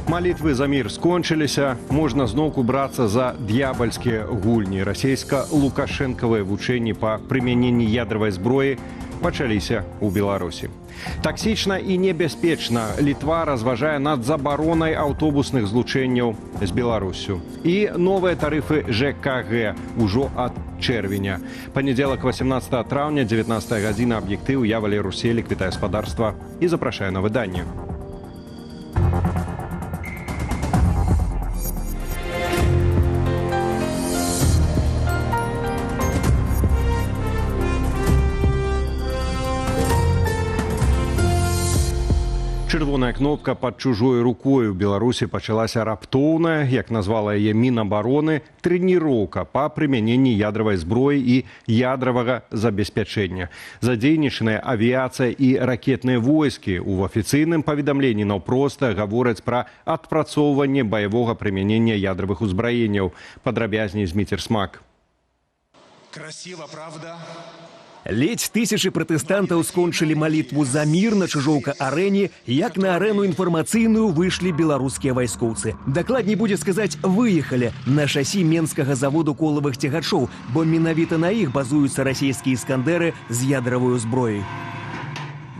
Малітвы за мір скончыліся, можна зноўку брацца за д'ябальскія гульні. Расійска-лукашэнкавыя вучэнні па прымяненні ядравай зброі пачаліся ў Беларусі. Таксічна і небяспечна Літва разважае над забаронай аўтобусных злучэнняў з Беларуссю. І новыя тарыфы ЖКГ ўжо ад чэрвеня. Панядзелак, 18 траўня, 19 гадзіна, «Аб'ектыў». Я, Валеру Селік, вітаю спадарства і запрашаю на выданне. Чырвоная кнопка пад чужой рукой. У Беларусі пачалася раптоўная, як назвала яе Мінабароны, трэніроўка па прымяненні ядравай зброі і ядравага забеспячэння. Задзейнічаная авіяцыя і ракетныя войскі. У афіцыйным паведамленні наўпроста гавораць пра адпрацоўванне баявога прымянення ядравых узбраенняў. Падрабязней Зміцер Смак. Красиво, правда? Ледзь тысячы пратэстантаў скончылі малітву за мір на Чыжоўка-арэне, як на арэну інфармацыйную выйшлі беларускія вайскоўцы. Дакладней будзе сказаць, выехалі на шасі Менскага заводу колавых цягачоў, бо менавіта на іх базуюцца расійскія іскандэры з ядравой зброяй.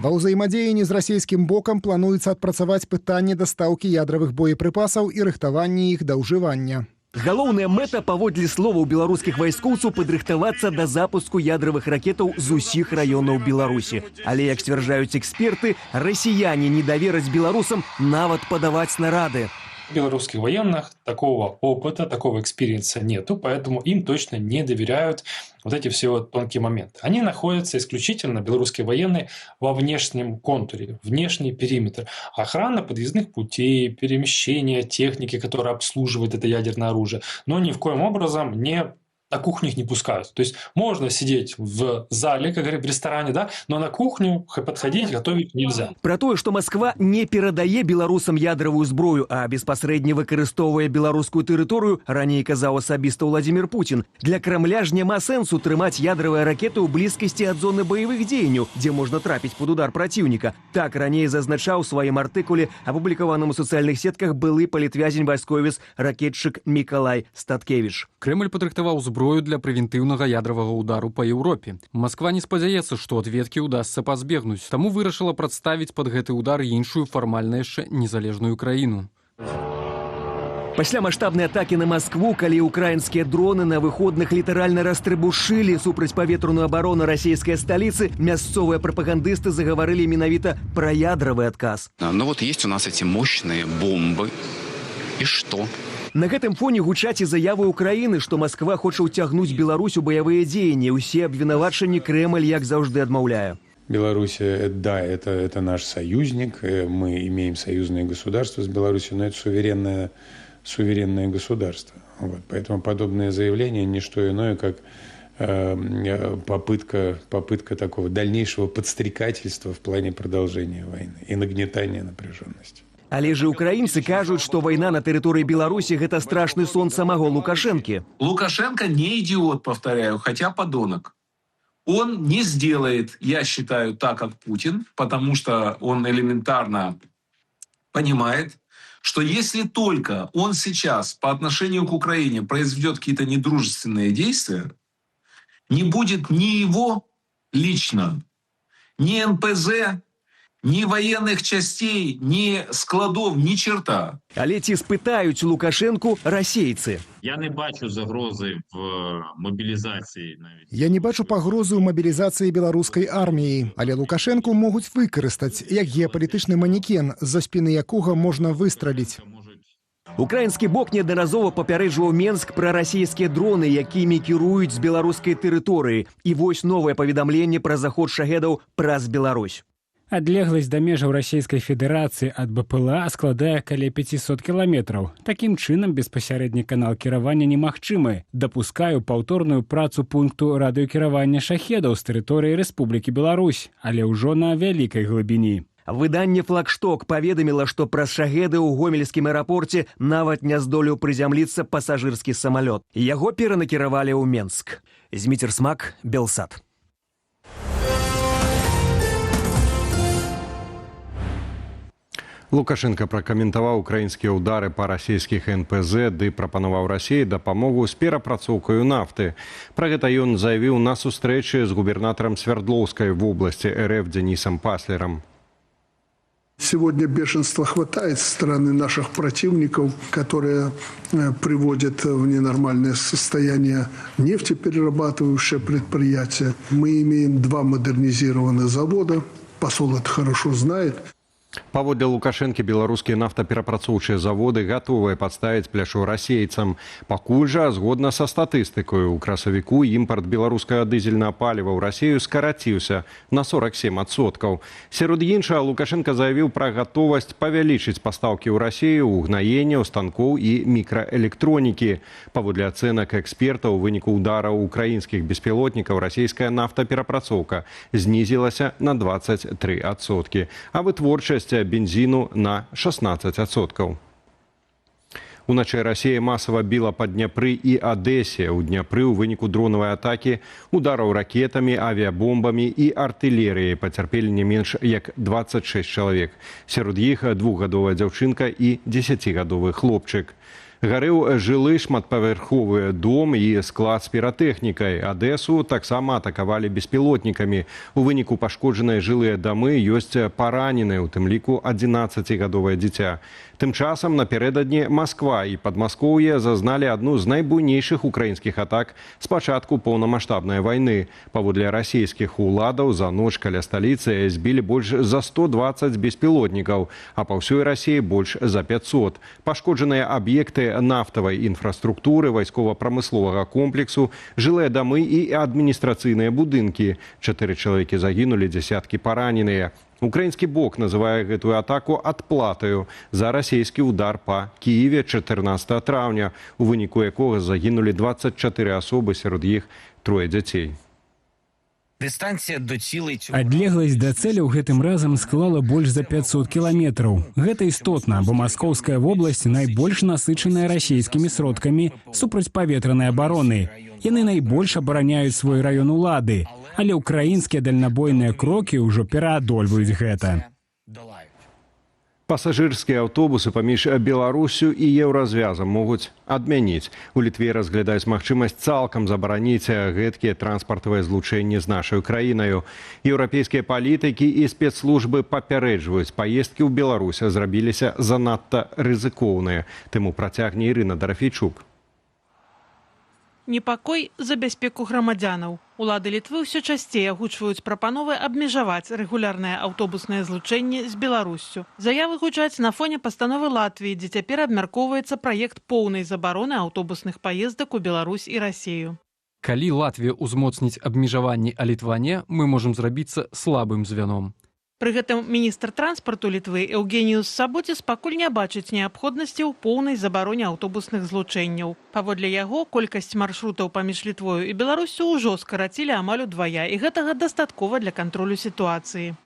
Ва ўзаемадзеянні з расійскім бокам плануецца адпрацаваць пытанне дастаўкі ядравых боепрыпасаў і рыхтаванне іх да ўжывання. Галоўная мэта, паводле словаў беларускіх вайскоўцаў, падрыхтавацца да запуску ядравых ракетаў з усіх раёнаў Беларусі. Але, як сцвярджаюць эксперты, расіяне не давераць беларусам нават падаваць снарады. Белорусских военных такого опыта, такого experience а нету, поэтому им точно не доверяют вот эти все вот тонкие моменты. Они находятся исключительно, белорусские военные, во внешнем контуре, внешний периметр. Охрана подъездных путей, перемещение техники, которая обслуживает это ядерное оружие, но ни в коем образом не на кухню их не пускают. То есть можно сидеть в зале, как говорят, в ресторане, да, но на кухню подходить, готовить нельзя. Пра тое, што Масква не перадае беларусам ядравую зброю, а беспасрэдне выкарыстоўвае беларускую тэрыторыю, раней казаў асабіста Уладзімір Пуцін. Для Крамля ж няма сэнсу трымаць ядравыя ракеты ў блізкасці ад зоны баявых дзеянняў, дзе можна трапіць пад удар праціўніка. Так раней зазначаў у сваім артыкуле, апублікаваным у сацыяльных сетках, былы палітвязень вайсковец ракетчык Мікалай Статкевіч. Крэмль падрыхтаваў зброю для прэвентыўнага ядравага удару па Еўропе. Масква не спадзяецца, што адветкі ўдасца пазбегнуць, таму вырашыла прадставіць пад гэты удар іншую, фармальна яшчэ незалежную краіну. Пасля маштабнай атакі на Маскву, калі украінскія дроны на выходных літаральна растрыбушылі супрацьпаветраную абарону расійскай сталіцы, мясцовыя прапагандысты загаварылі менавіта пра ядравы адказ. Ну вот есть у нас эти мощные бомбы. И что? На гэтым фоне гучаць і заявы Украіны, што Масква хоча ўцягнуць Беларусь у баявыя дзеянні. Усе абвінавачанні Крэмль, як заўжды, адмаўляе. Беларусь, да, это наш союзник, мы имеем союзное государство с Беларусью, но это суверенное государство. Вот. Поэтому подобное заявление не что иное, как попытка такого дальнейшего подстрекательства в плане продолжения войны и нагнетания напряженности. Але же украінцы кажуць, што вайна на тэрыторыі Беларусі гэта страшны сон самого Лукашэнкі. Лукашенко не идиот, повторяю, хотя подонок. Он не сделает, я считаю, так, как Путин, потому что он элементарно понимает, что если только он сейчас по отношению к Украине произведет какие-то недружественные действия, не будет ни его лично, ни НПЗ, ни военных частей, ни складов, ни черта. Але ці спытаюць Лукашэнку расейцы? Я не бачу загрози в мобілізації навіть. Я не бачу пагрозы ў мабілізацыі беларускай арміі, але Лукашэнку могуць выкарыстаць як геапалітычны манекен, з-за спіны якога можна выстраліць. Украінскі бок неаднаразова папярэджваў Менск пра расійскія дроны, якімі кіруюць з беларускай тэрыторыі. І вось новае паведамленне пра заход шахедаў праз Беларусь. Адлегласць да межаў Расійскай Федэрацыі ад БПЛА складае каля 500 кіламетраў. Такім чынам, беспасярэдні канал кіравання немагчымы. Дапускаю паўторную працу пункту радыёкіравання шахедаў з тэрыторыі Рэспублікі Беларусь, але ўжо на вялікай глыбіні. Выданне «Флагшток» паведаміла, што праз шахеды ў гомельскім аэрапорце нават не здолеў прызямліцца пасажырскі самалёт. Яго перанакіравалі ў Менск. Зміцер Смак, Белсат. Лукашэнка пракаментаваў украінскія ўдары па расійскіх НПЗ ды прапанаваў Расіі дапамогу з перапрацоўкаю нафты. Пра гэта ён заявіў на сустрэчы з губернатарам Свердлоўскай вобласці РФ Денисом Паслером. Сегодня бешенства хватает со стороны наших противников, которые приводят в ненормальное состояние нефтеперерабатывающее предприятие. Мы имеем два модернизированных завода. Посол это хорошо знает. Паводле Лукашэнкі, беларускія нафтаперапрацоўчыя заводы гатовыя падставіць плячо расейцам. Пакуль жа, згодна са статыстыкаю, у красавіку імпарт беларускага дызельнага паліва ў Расею скараціўся на 47%. Сярод іншага, Лукашэнка заявіў пра гатовасць павялічыць пастаўкі ў Расею угнаенняў, станкоў і мікраэлектронікі. Паводле ацэнак экспертаў, у выніку удараў украінскіх беспілотнікаў расійская нафтаперапрацоўка знізілася на 23%, а вытворчасць бензіну на 16%. Уначы Расія масава біла па Дняпры і Адэсе. У Дняпры ў выніку дронавай атакі, удараў ракетамі, авіябомбамі і артылерыяй пацярпелі не менш як 26 чалавек. Сярод іх двухгадовая дзяўчынка і 10гадовы хлопчык. Гарэў жылы шматпавярховы дом і склад з піратэхнікай. Адэсу таксама атакавалі беспілотнікамі. У выніку пашкоджаныя жылыя дамы, ёсць параненыя, у тым ліку 11гадовае дзіця. Тым часам напярэдадні Масква і Падмаскоўе зазналі адну з найбуйнейшых украінскіх атак з пачатку паўнамасштабнай вайны. Паводле расійскіх уладаў, за ноч каля сталіцы збілі больш за 120 беспілотнікаў, а па ўсёй Расіі больш за 500. Пашкоджаныя аб'екты нафтавай інфраструктуры, вайскова-прамысловага комплексу, жылыя дамы і адміністрацыйныя будынкі. 4 чалавекі загінулі, дзясяткі параненыя. Украінскі бок называе гэтую атаку адплатаю за расійскі удар па Кіеве 14 траўня, у выніку якога загінулі 24 асобы, сярод іх трое дзяцей. Дыстанцыя до цілей Адлегласць да цэляў гэтым разам склала больш за 500 кіламетраў. Гэта істотна, бо Маскоўская вобласць найбольш насычаная расійскімі сродкамі супрацьпаветранай абароны. Яны найбольш абараняюць свой раён улады, але ўкраінскія дальнабойныя крокі ўжо пераадольваюць гэта. Пасажырскія аўтобусы паміж Беларуссю і Еўразвязам могуць адмяніць. У Літве разглядаюць магчымасць цалкам забараніць гэткія транспартавыя злучэнні з нашай краінаю. Еўрапейскія палітыкі і спецслужбы папярэджваюць: паездкі ў Беларусь зрабіліся занадта рызыкоўныя. Тэму працягне Ірына Дарафейчук. Непакой за бяспеку грамадзянаў. Улады Літвы ўсё часцей агучваюць прапановы абмежаваць рэгулярнае аўтобуснае злучэнне з Беларуссю. Заявы гучаць на фоне пастановы Латвіі, дзе цяпер абмяркоўваецца праект поўнай забароны аўтобусных паездак у Беларусь і Расею. Калі Латвія ўзмоцніць абмежаванні, а Літва не, мы можам зрабіцца слабым звяном. Пры гэтым міністр транспарту Літвы Эўгеніюс Сабуціс пакуль не бачыць неабходнасці ў поўнай забароне аўтобусных злучэнняў. Паводле яго, колькасць маршрутаў паміж Літвою і Беларуссю ўжо скарацілі амаль удвая, і гэтага дастаткова для кантролю сітуацыі.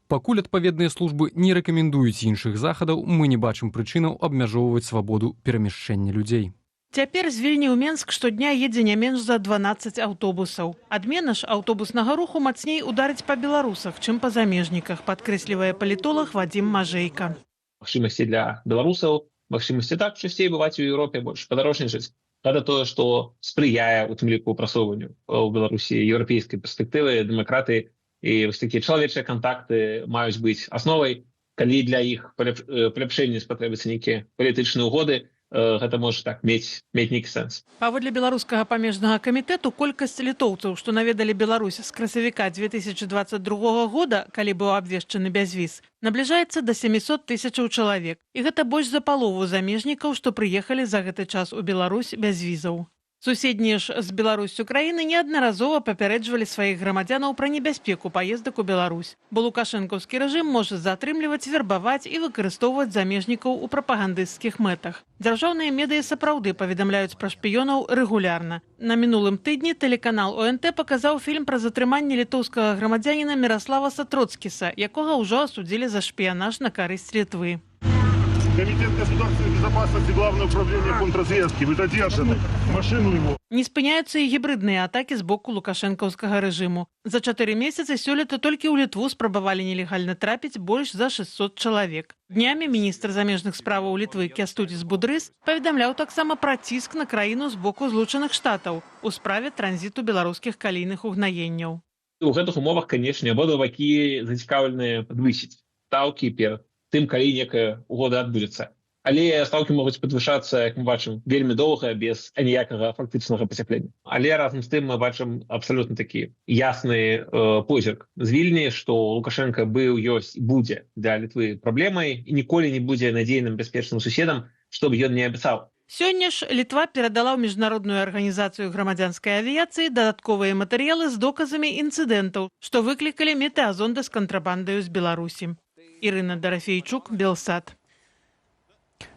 Пакуль адпаведныя службы не рэкамендуюць іншых захадаў, мы не бачым прычынаў абмяжоўваць свабоду перамяшчэння людзей. Цяпер з Вільні ў Менск штодня едзе не менш за 12 аўтобусаў. Адмена ж аўтобуснага руху мацней ударыць па беларусах, чым па замежніках, падкрэслівае палітолаг Вадзім Мажэйка. Магчымасці для беларусаў, магчымасці так часцей бываць у Еўропе, больш падарожнічаць. Гэта тое, што спрыяе у тым ліку прасоўванню ў Беларусі еўрапейскай перспектывы, дэмакратыі, і вось такія чалавечыя кантакты маюць быць асновай. Калі для іх паляпшэння спатрэбяцца нейкія палітычныя ўгоды, гэта можа так мець нейкі сэнс. Паводле беларускага памежнага камітэту, колькасць літоўцаў, што наведалі Беларусь з красавіка 2022 года, калі быў абвешчаны бязвіз, набліжаецца да 700 тысячаў чалавек. І гэта больш за палову замежнікаў, што прыехалі за гэты час у Беларусь без візаў. Суседнія ж з Беларуссю краіны неаднаразова папярэджвалі сваіх грамадзянаў пра небяспеку паездак у Беларусь, бо лукашэнкаўскі рэжым можа затрымліваць, вербаваць і выкарыстоўваць замежнікаў у прапагандысцкіх мэтах. Дзяржаўныя медыа сапраўды паведамляюць пра шпіёнаў рэгулярна. На мінулым тыдні тэлеканал ОНТ паказаў фільм пра затрыманне літоўскага грамадзяніна Міраслава Сатроцкіса, якога ўжо асудзілі за шпіянаж на карысць Літвы. Комитет государственной безопасности Главного управления контрразведки. Вы задержаны. Машину его. Не спыняюцца і гібрыдныя атакі з боку лукашэнкаўскага рэжыму. За 4 месяцы сёлета толькі ў Літву спрабавалі нелегальна трапіць больш за 600 чалавек. Днямі міністр замежных справаў Літвы Кястуціс Будрыс паведамляў таксама пра ціск на краіну з боку Злучаных Штатаў у справе транзіту беларускіх калійных угнаенняў. У гэтых умовах, канешне, абодва бакі зацікаўленыя падвысіць стаўкі перад тым, калі некая угода адбудзецца. Але стаўкі могуць падвышацца, як мы бачым, вельмі доўга без аніякага фактычнага пацяплення. Але разам з тым мы бачым абсалютна такі ясны позірк з Вільні, што Лукашэнка быў, ёсць і будзе для Літвы праблемай і ніколі не будзе надзейным, бяспечным суседам, што б ён не абяцаў. Сёння ж Літва перадала ў Міжнародную арганізацыю грамадзянскай авіяцыі дадатковыя матэрыялы з доказамі інцыдэнтаў, што выклікалі метэазонды з кантрабандаю з Беларусі. Ірына Дарафейчук, Белсат.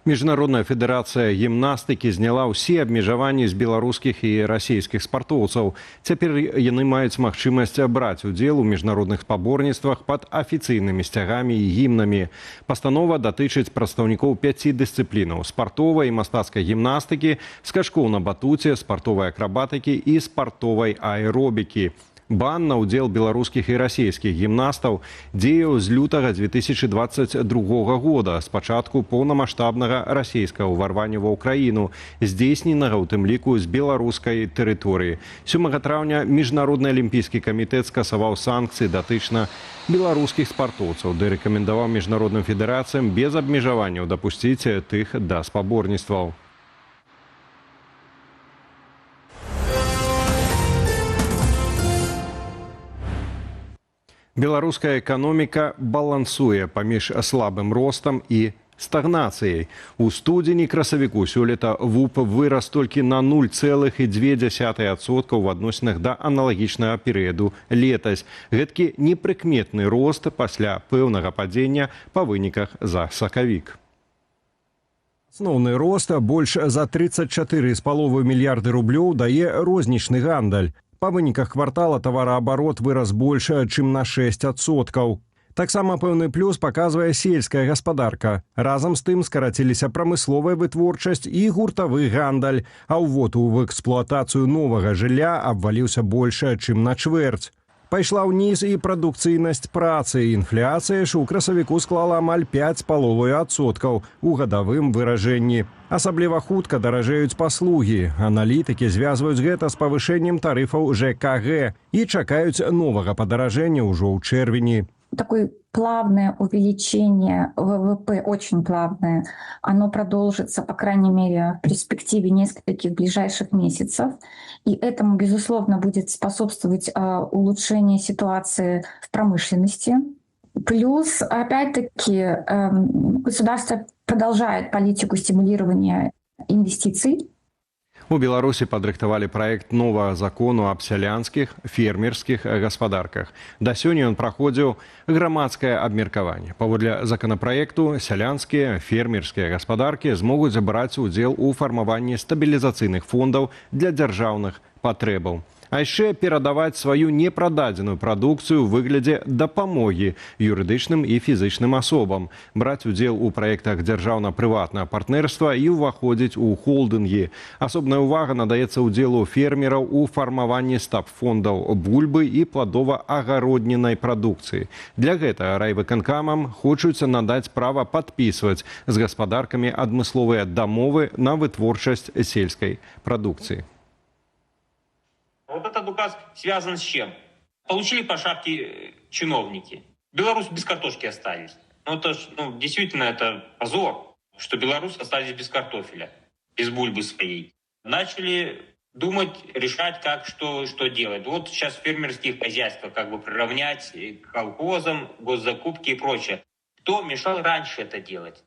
Міжнародная федэрацыя гімнастыкі зняла ўсе абмежаванні з беларускіх і расійскіх спартоўцаў. Цяпер яны маюць магчымасць браць удзел у міжнародных спаборніцтвах пад афіцыйнымі сцягамі і гімнамі. Пастанова датычыць прадстаўнікоў пяці дысцыплінаў: спартовай і мастацкай гімнастыкі, скачкоў на батуце, спартовай акрабатыкі і спартовай аэробікі. Бан на ўдзел беларускіх і расійскіх гімнастаў дзеяў з лютага 2022 года, з пачатку поўнамасштабнага расійскага ўварвання ва Ўкраіну, здзейсненага ў тым ліку з беларускай тэрыторыі. 7 траўня Міжнародны алімпійскі камітэт скасаваў санкцыі датычна беларускіх спартоўцаў ды рэкамендаваў міжнародным федэрацыям без абмежаванняў дапусціць тых да спаборніцтваў. Беларуская эканоміка балансуе паміж слабым ростам і стагнацыяй. У студзені, красавіку сёлета ВУП вырас толькі на 0,2% ў адносінах да аналагічнага перыяду летась. Гэткі непрыкметны рост пасля пэўнага падзення па выніках за сакавік. Асноўны рост, больш за 34,5 мільярды рублёў, дае рознічны гандаль. Па выніках квартала тавараабарот вырас больш чым на 6%. Таксама пэўны плюс паказвае сельская гаспадарка. Разам з тым скараціліся прамысловая вытворчасць і гуртавы гандаль, а ўвод у эксплуатацыю новага жылля абваліўся больш чым на чвэрць. Пайшла ўніз і прадукцыйнасць працы. Інфляцыя ж у красавіку склала амаль 5,5% у гадавым выражэнні. Асабліва хутка даражэюць паслугі. Аналітыкі звязваюць гэта з павышэннем тарыфаў ЖКГ і чакаюць новага падаражэння ўжо ў чэрвені. Такое плавное увеличение ВВП, очень плавное, оно продолжится, по крайней мере, в перспективе нескольких ближайших месяцев. И этому, безусловно, будет способствовать улучшение ситуации в промышленности. Плюс, опять-таки, государство продолжает политику стимулирования инвестиций. У Беларусі падрыхтавалі праект новага закону аб сялянскіх фермерскіх гаспадарках. Да сёння ён праходзіў грамадскае абмеркаванне. Паводле законапраекту, сялянскія фермерскія гаспадаркі змогуць браць удзел у фармаванні стабілізацыйных фондаў для дзяржаўных патрэбаў, а яшчэ перадаваць сваю непрададзеную прадукцыю ў выглядзе дапамогі юрыдычным і фізычным асобам, браць удзел у праектах дзяржаўна-прыватнага партнерства і ўваходзіць у холдынгі. Асобная ўвага надаецца ўдзелу фермераў у фармаванні стабфондаў бульбы і пладова-агароднінай прадукцыі. Для гэтага райвыканкамам хочуць надаць права падпісваць з гаспадаркамі адмысловыя дамовы на вытворчасць сельскай прадукцыі. Вот этот указ связан с чем? Получили по шапке чиновники. Белорусы без картошки остались. Ну, это ж, ну, действительно, это позор, что белорусы остались без картофеля, без бульбы своей. Начали думать, решать, как, что делать. Вот сейчас фермерские хозяйства как бы приравнять к колхозам, госзакупки и прочее. Кто мешал раньше это делать?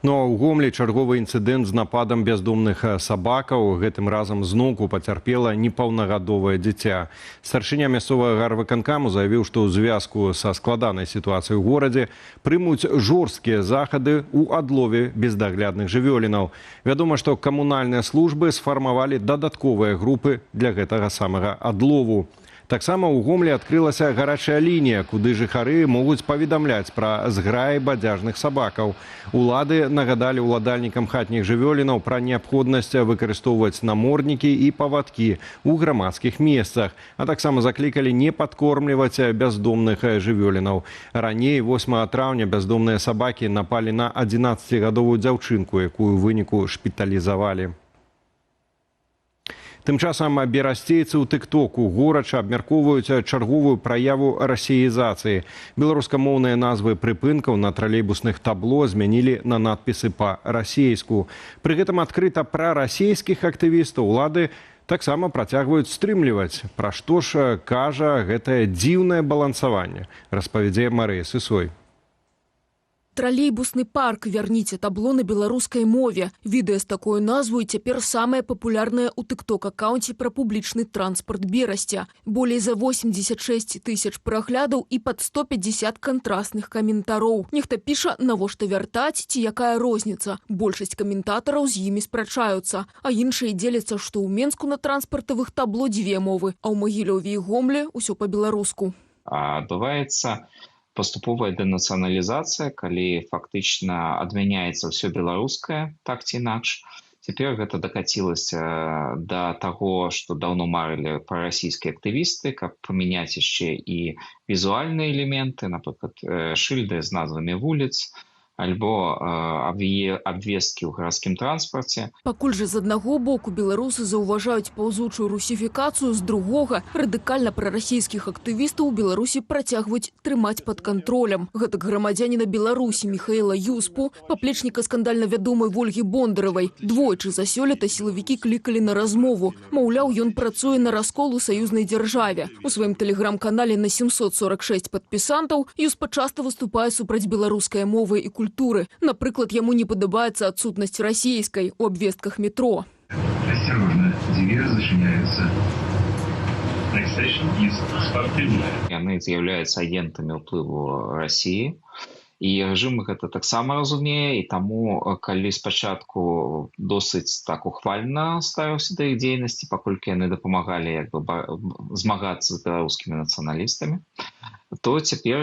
Ну а ў Гомлі чарговы інцыдэнт з нападам бяздомных сабакаў. Гэтым разам зноўку пацярпела непаўнагадовае дзіця. Старшыня мясцовага гарвыканкаму заявіў, што ў звязку са складанай сітуацыяй у горадзе прымуць жорсткія захады ў адлове бездаглядных жывёлінаў. Вядома, што камунальныя службы сфармавалі дадатковыя групы для гэтага самага адлову. Таксама ў Гомлі адкрылася гарачая лінія, куды жыхары могуць паведамляць пра зграі бадзяжных сабакаў. Улады нагадалі ўладальнікам хатніх жывёлінаў пра неабходнасць выкарыстоўваць наморднікі і павадкі ў грамадскіх месцах, а таксама заклікалі не падкормліваць бяздомных жывёлінаў. Раней 8 траўня бяздомныя сабакі напалі на 11-гадовую дзяўчынку, якую ў выніку шпіталізавалі. Тым часам берасцейцы ў тыктоку горача абмяркоўваюць чарговую праяву расеізацыі. Беларускамоўныя назвы прыпынкаў на тралейбусных табло змянілі на надпісы па-расейску. Пры гэтым адкрыта прарасійскіх актывістаў улады таксама працягваюць стрымліваць. Пра што ж кажа гэтае дзіўнае балансаванне, распавядзе Марыя Сысой. Тралейбусны парк. Вярніце табло на беларускай мове. Відэа з такой назвай цяпер самае папулярнае ў тыкток-аккаунце пра публічны транспарт Берасця. Болей за 86 тысяч праглядаў і пад 150 кантрастных каментароў. Нехта піша, навошта вяртаць ці якая розніца. Большасць каментатараў з імі спрачаюцца. А іншыя дзеляцца, што ў Менску на транспартавых табло дзве мовы, а ў Магілёве і Гомлі ўсё па-беларуску. Адбываецца паступовая дэнацыяналізацыя, калі фактычна адмяняецца ўсё беларускае, так ці інакш. Цяпер гэта дакацілася да таго, што даўно марылі прарасійскія актывісты, каб памяняць яшчэ і візуальныя элементы, напрыклад, шыльды з назвамі вуліц, альбо абвесткі ў гарадскім транспарце. Пакуль жа з аднаго боку беларусы заўважаюць паўзучую русіфікацыю, з другога радыкальна прарасійскіх актывістаў у Беларусі працягваюць трымаць пад кантролем. Гэтак грамадзяніна Беларусі Міхаіла Юспу, паплечніка скандальна вядомай Вольгі Бондаравай, двойчы за сёлета сілавікі клікалі на размову. Маўляў, ён працуе на раскол у саюзнай дзяржаве. У сваім тэлеграм-канале на 746 падпісантаў Юспа часта выступае супраць беларускай мовы і культуры. Напрыклад, яму не падабаецца адсутнасць расійскай у абвестках метро. Осторожно, двери зачиняются. Next station is Спортивная. Яны з'яўляюцца агентамі ўплыву Расіі. І рэжым гэта таксама разумее, і таму, калі спачатку досыць так ухвальна ставіўся да іх дзейнасці, паколькі яны дапамагалі як бы змагацца з беларускімі нацыяналістамі, то цяпер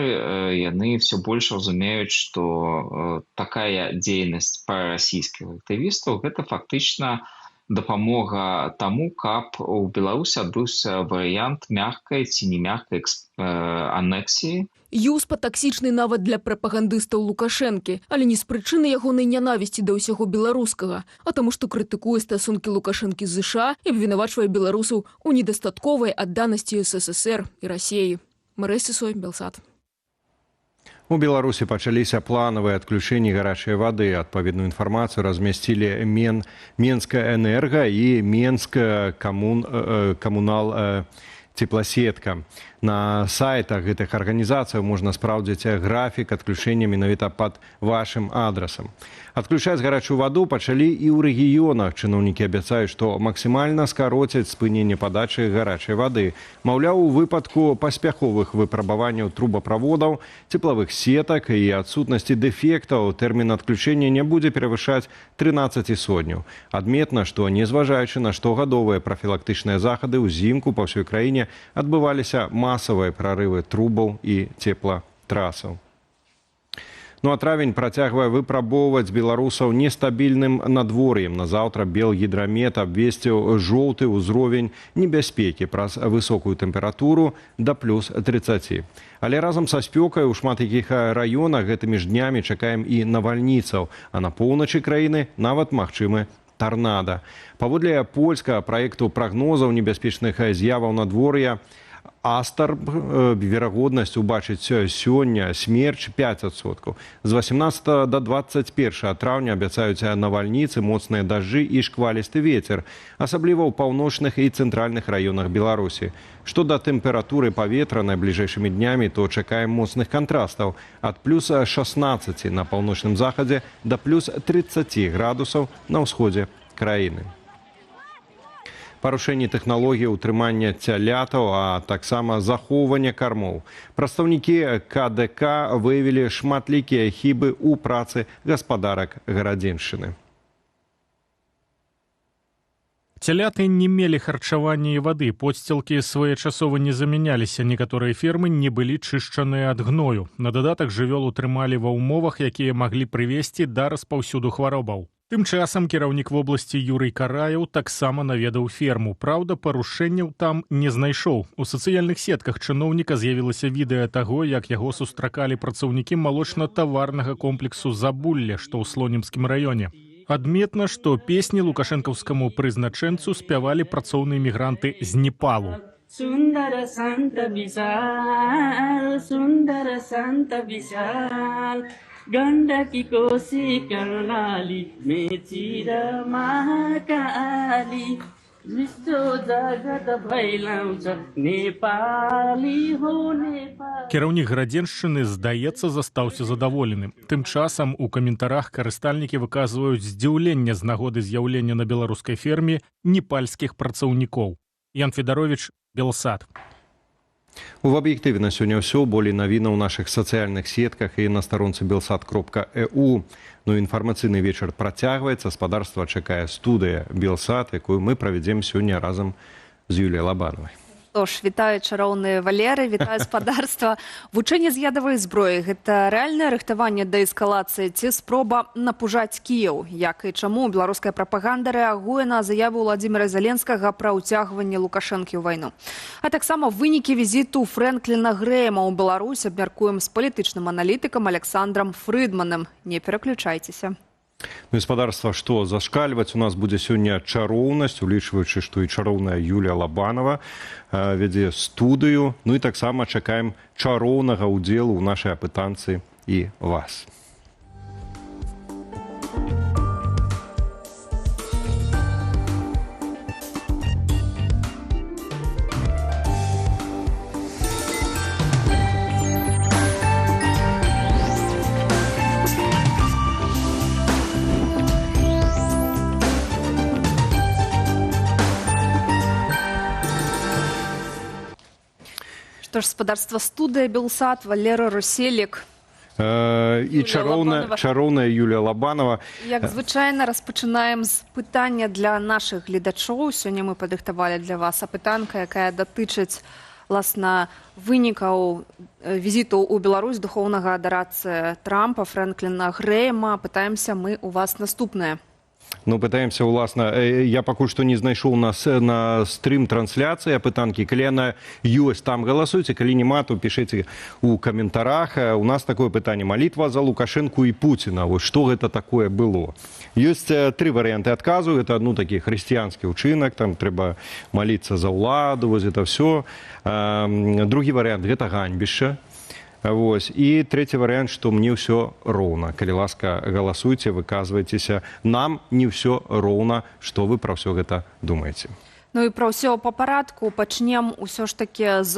яны все больш разумеюць, што такая дзейнасць прарасійскіх актывістаў гэта фактычна дапамога таму, каб у Беларусі адбыўся варыянт мягкай ці не мягкай анексіі. Юспа таксічны нават для прапагандыстаў Лукашэнкі, але не з прычыны ягонай нянавісці да ўсяго беларускага, а таму, што крытыкуе стасункі Лукашэнкі з ЗША і абвінавачвае беларусаў у недастатковай адданасці СССР і Расеі. Марыя Сысой, Белсат. У Беларусі пачаліся планавыя адключэнні гарачай вады. Адпаведную інфармацыю размясцілі Менскэнерга і Менск камунал цепласетка. На сайтах гэтых арганізацыяў можна спраўдзіць графік адключэння менавіта пад вашым адрасам. Адключаць гарачую ваду пачалі і ў рэгіёнах. Чыноўнікі абяцаюць, што максімальна скароцяць спыненне падачы гарачай вады. Маўляў, у выпадку паспяховых выпрабаванняў трубаправодаў, цеплавых сетак і адсутнасці дэфектаў тэрмін адключэння не будзе перавышаць 13 сотняў. Адметна, што незважаючы на штогадовыя прафілактычныя захады, узімку па ўсёй краіне адбываліся масавыя прарывы трубаў і цеплатрасаў. Ну а травень працягвае выпрабоўваць беларусаў нестабільным надвор'ем. На заўтра Белгідрамет абвесціў жоўты ўзровень небяспекі праз высокую тэмпературу да плюс 30. Але разам са спёкай у шмат якіх раёнах гэтымі ж днямі чакаем і навальніцаў, а на поўначы краіны нават магчымы тарнада. Паводле польскага праекту прагнозаў небяспечных з'яваў надвор'я Астар, верагоднасць убачыць сёння смерч 5%. З 18 до 21 траўня абяцаюць навальніцы, моцныя дажджы і шквалісты ветер, асабліва ў паўночных і цэнтральных раёнах Беларусі. Што да тэмпературы паветра найбліжэйшымі днямі, то чакаем моцных кантрастаў ад плюс 16 на паўночным захадзе да плюс 30 градусаў на ўсходзе краіны. Парушэнні тэхналогіі ўтрымання цялятаў, а таксама захоўвання кармоў. Прадстаўнікі КДК выявілі шматлікія хібы ў працы гаспадарак Гарадзеншчыны. Цяляты не мелі харчавання і вады, подсцілкі своечасова не замяняліся, некаторыя фермы не былі чышчаныя ад гною. На дадатак жывёл утрымалі ва ўмовах, якія маглі прывесці да распаўсюду хваробаў. Тым часам кіраўнік вобласці Юрый Караеў таксама наведаў ферму. Праўда, парушэнняў там не знайшоў. У сацыяльных сетках чыноўніка з'явілася відэа таго, як яго сустракалі працаўнікі малочна-таварнага комплексу «Забулле», што ў Слонімскім раёне. Адметна, што песні лукашэнкаўскаму прызначэнцу спявалі працоўныя мігранты з Непалу. सुन्दर शान्त विशाल, सुन्दर शान्त विशाल, गण्डकी कोशी कर्णाली, मेची र महाकाली, विश्व जगत फैलाउँछ नेपाली हो नेपाल। Кіраўнік Градзеншчыны, здаецца, застаўся задаволеным. Тым часам у каментарах карыстальнікі выказваюць здзіўленне з нагоды з'яўлення на беларускай ферме непальскіх працаўнікоў. Ян Федарович, Белсат. У аб'ектыве на сёння ўсё. Болей навінаў у нашых сацыяльных сетках і на старонцы belsat.eu. Ну, інфармацыйны вечар працягваецца. Спадарства чакае студыя Белсат, якую мы правядзем сёння разам з Юліяй Лабанавай. Што ж, вітаю, чароўныя Валеры, вітаю спадарства. Вучэнне з ядавай зброі – гэта рэальнае рыхтаванне да эскалацыі ці спроба напужаць Кіеў? Як і чаму беларуская прапаганда рэагуе на заяву Уладзіміра Зяленскага пра ўцягванне Лукашэнкі ў вайну? А таксама вынікі візіту Фрэнкліна Грэма ў Беларусь абмяркуем з палітычным аналітыкам Аляксандрам Фрыдманам. Не пераключайцеся. Ну, спадарства, што зашкальваць у нас будзе сёння чароўнасць, улічваючы, што і чароўная Юлія Лабанова вядзе студыю. Ну і таксама чакаем чароўнага ўдзелу ў нашай апытанцы і вас. Што ж, спадарства, студыя Белсат, Валера Руселік. І чароўная Юлія Лабанова. Як звычайна, распачынаем з пытання для нашых гледачоў. Сёння мы падрыхтавалі для вас апытанка, якая датычыць, власна, вынікаў візіту ў Беларусь духоўнага дарадцы Трампа Фрэнкліна Грэма. Пытаемся мы у вас наступнае. Ну, пытаемся, уласна, я пакуль што не знайшоў нас на стрым-трансляцыі апытанкі. Калі яна ёсць, там галасуйце, калі няма, то пішыце ў каментарах. У нас такое пытанне: малітва за Лукашэнку і Пуціна. Вось што гэта такое было? Ёсць тры варыянты адказу. Это, ну, такі хрысціянскі ўчынак, там трэба маліцца за ўладу, вось это всё. Другі варыянт – гэта ганьбішча. Вось. І трэці варыянт, што мне ўсё роўна. Калі ласка, галасуйце, выказвайцеся. Нам не ўсё роўна, што вы пра ўсё гэта думаеце. Ну і пра ўсё па парадку. Пачнем усё ж такі з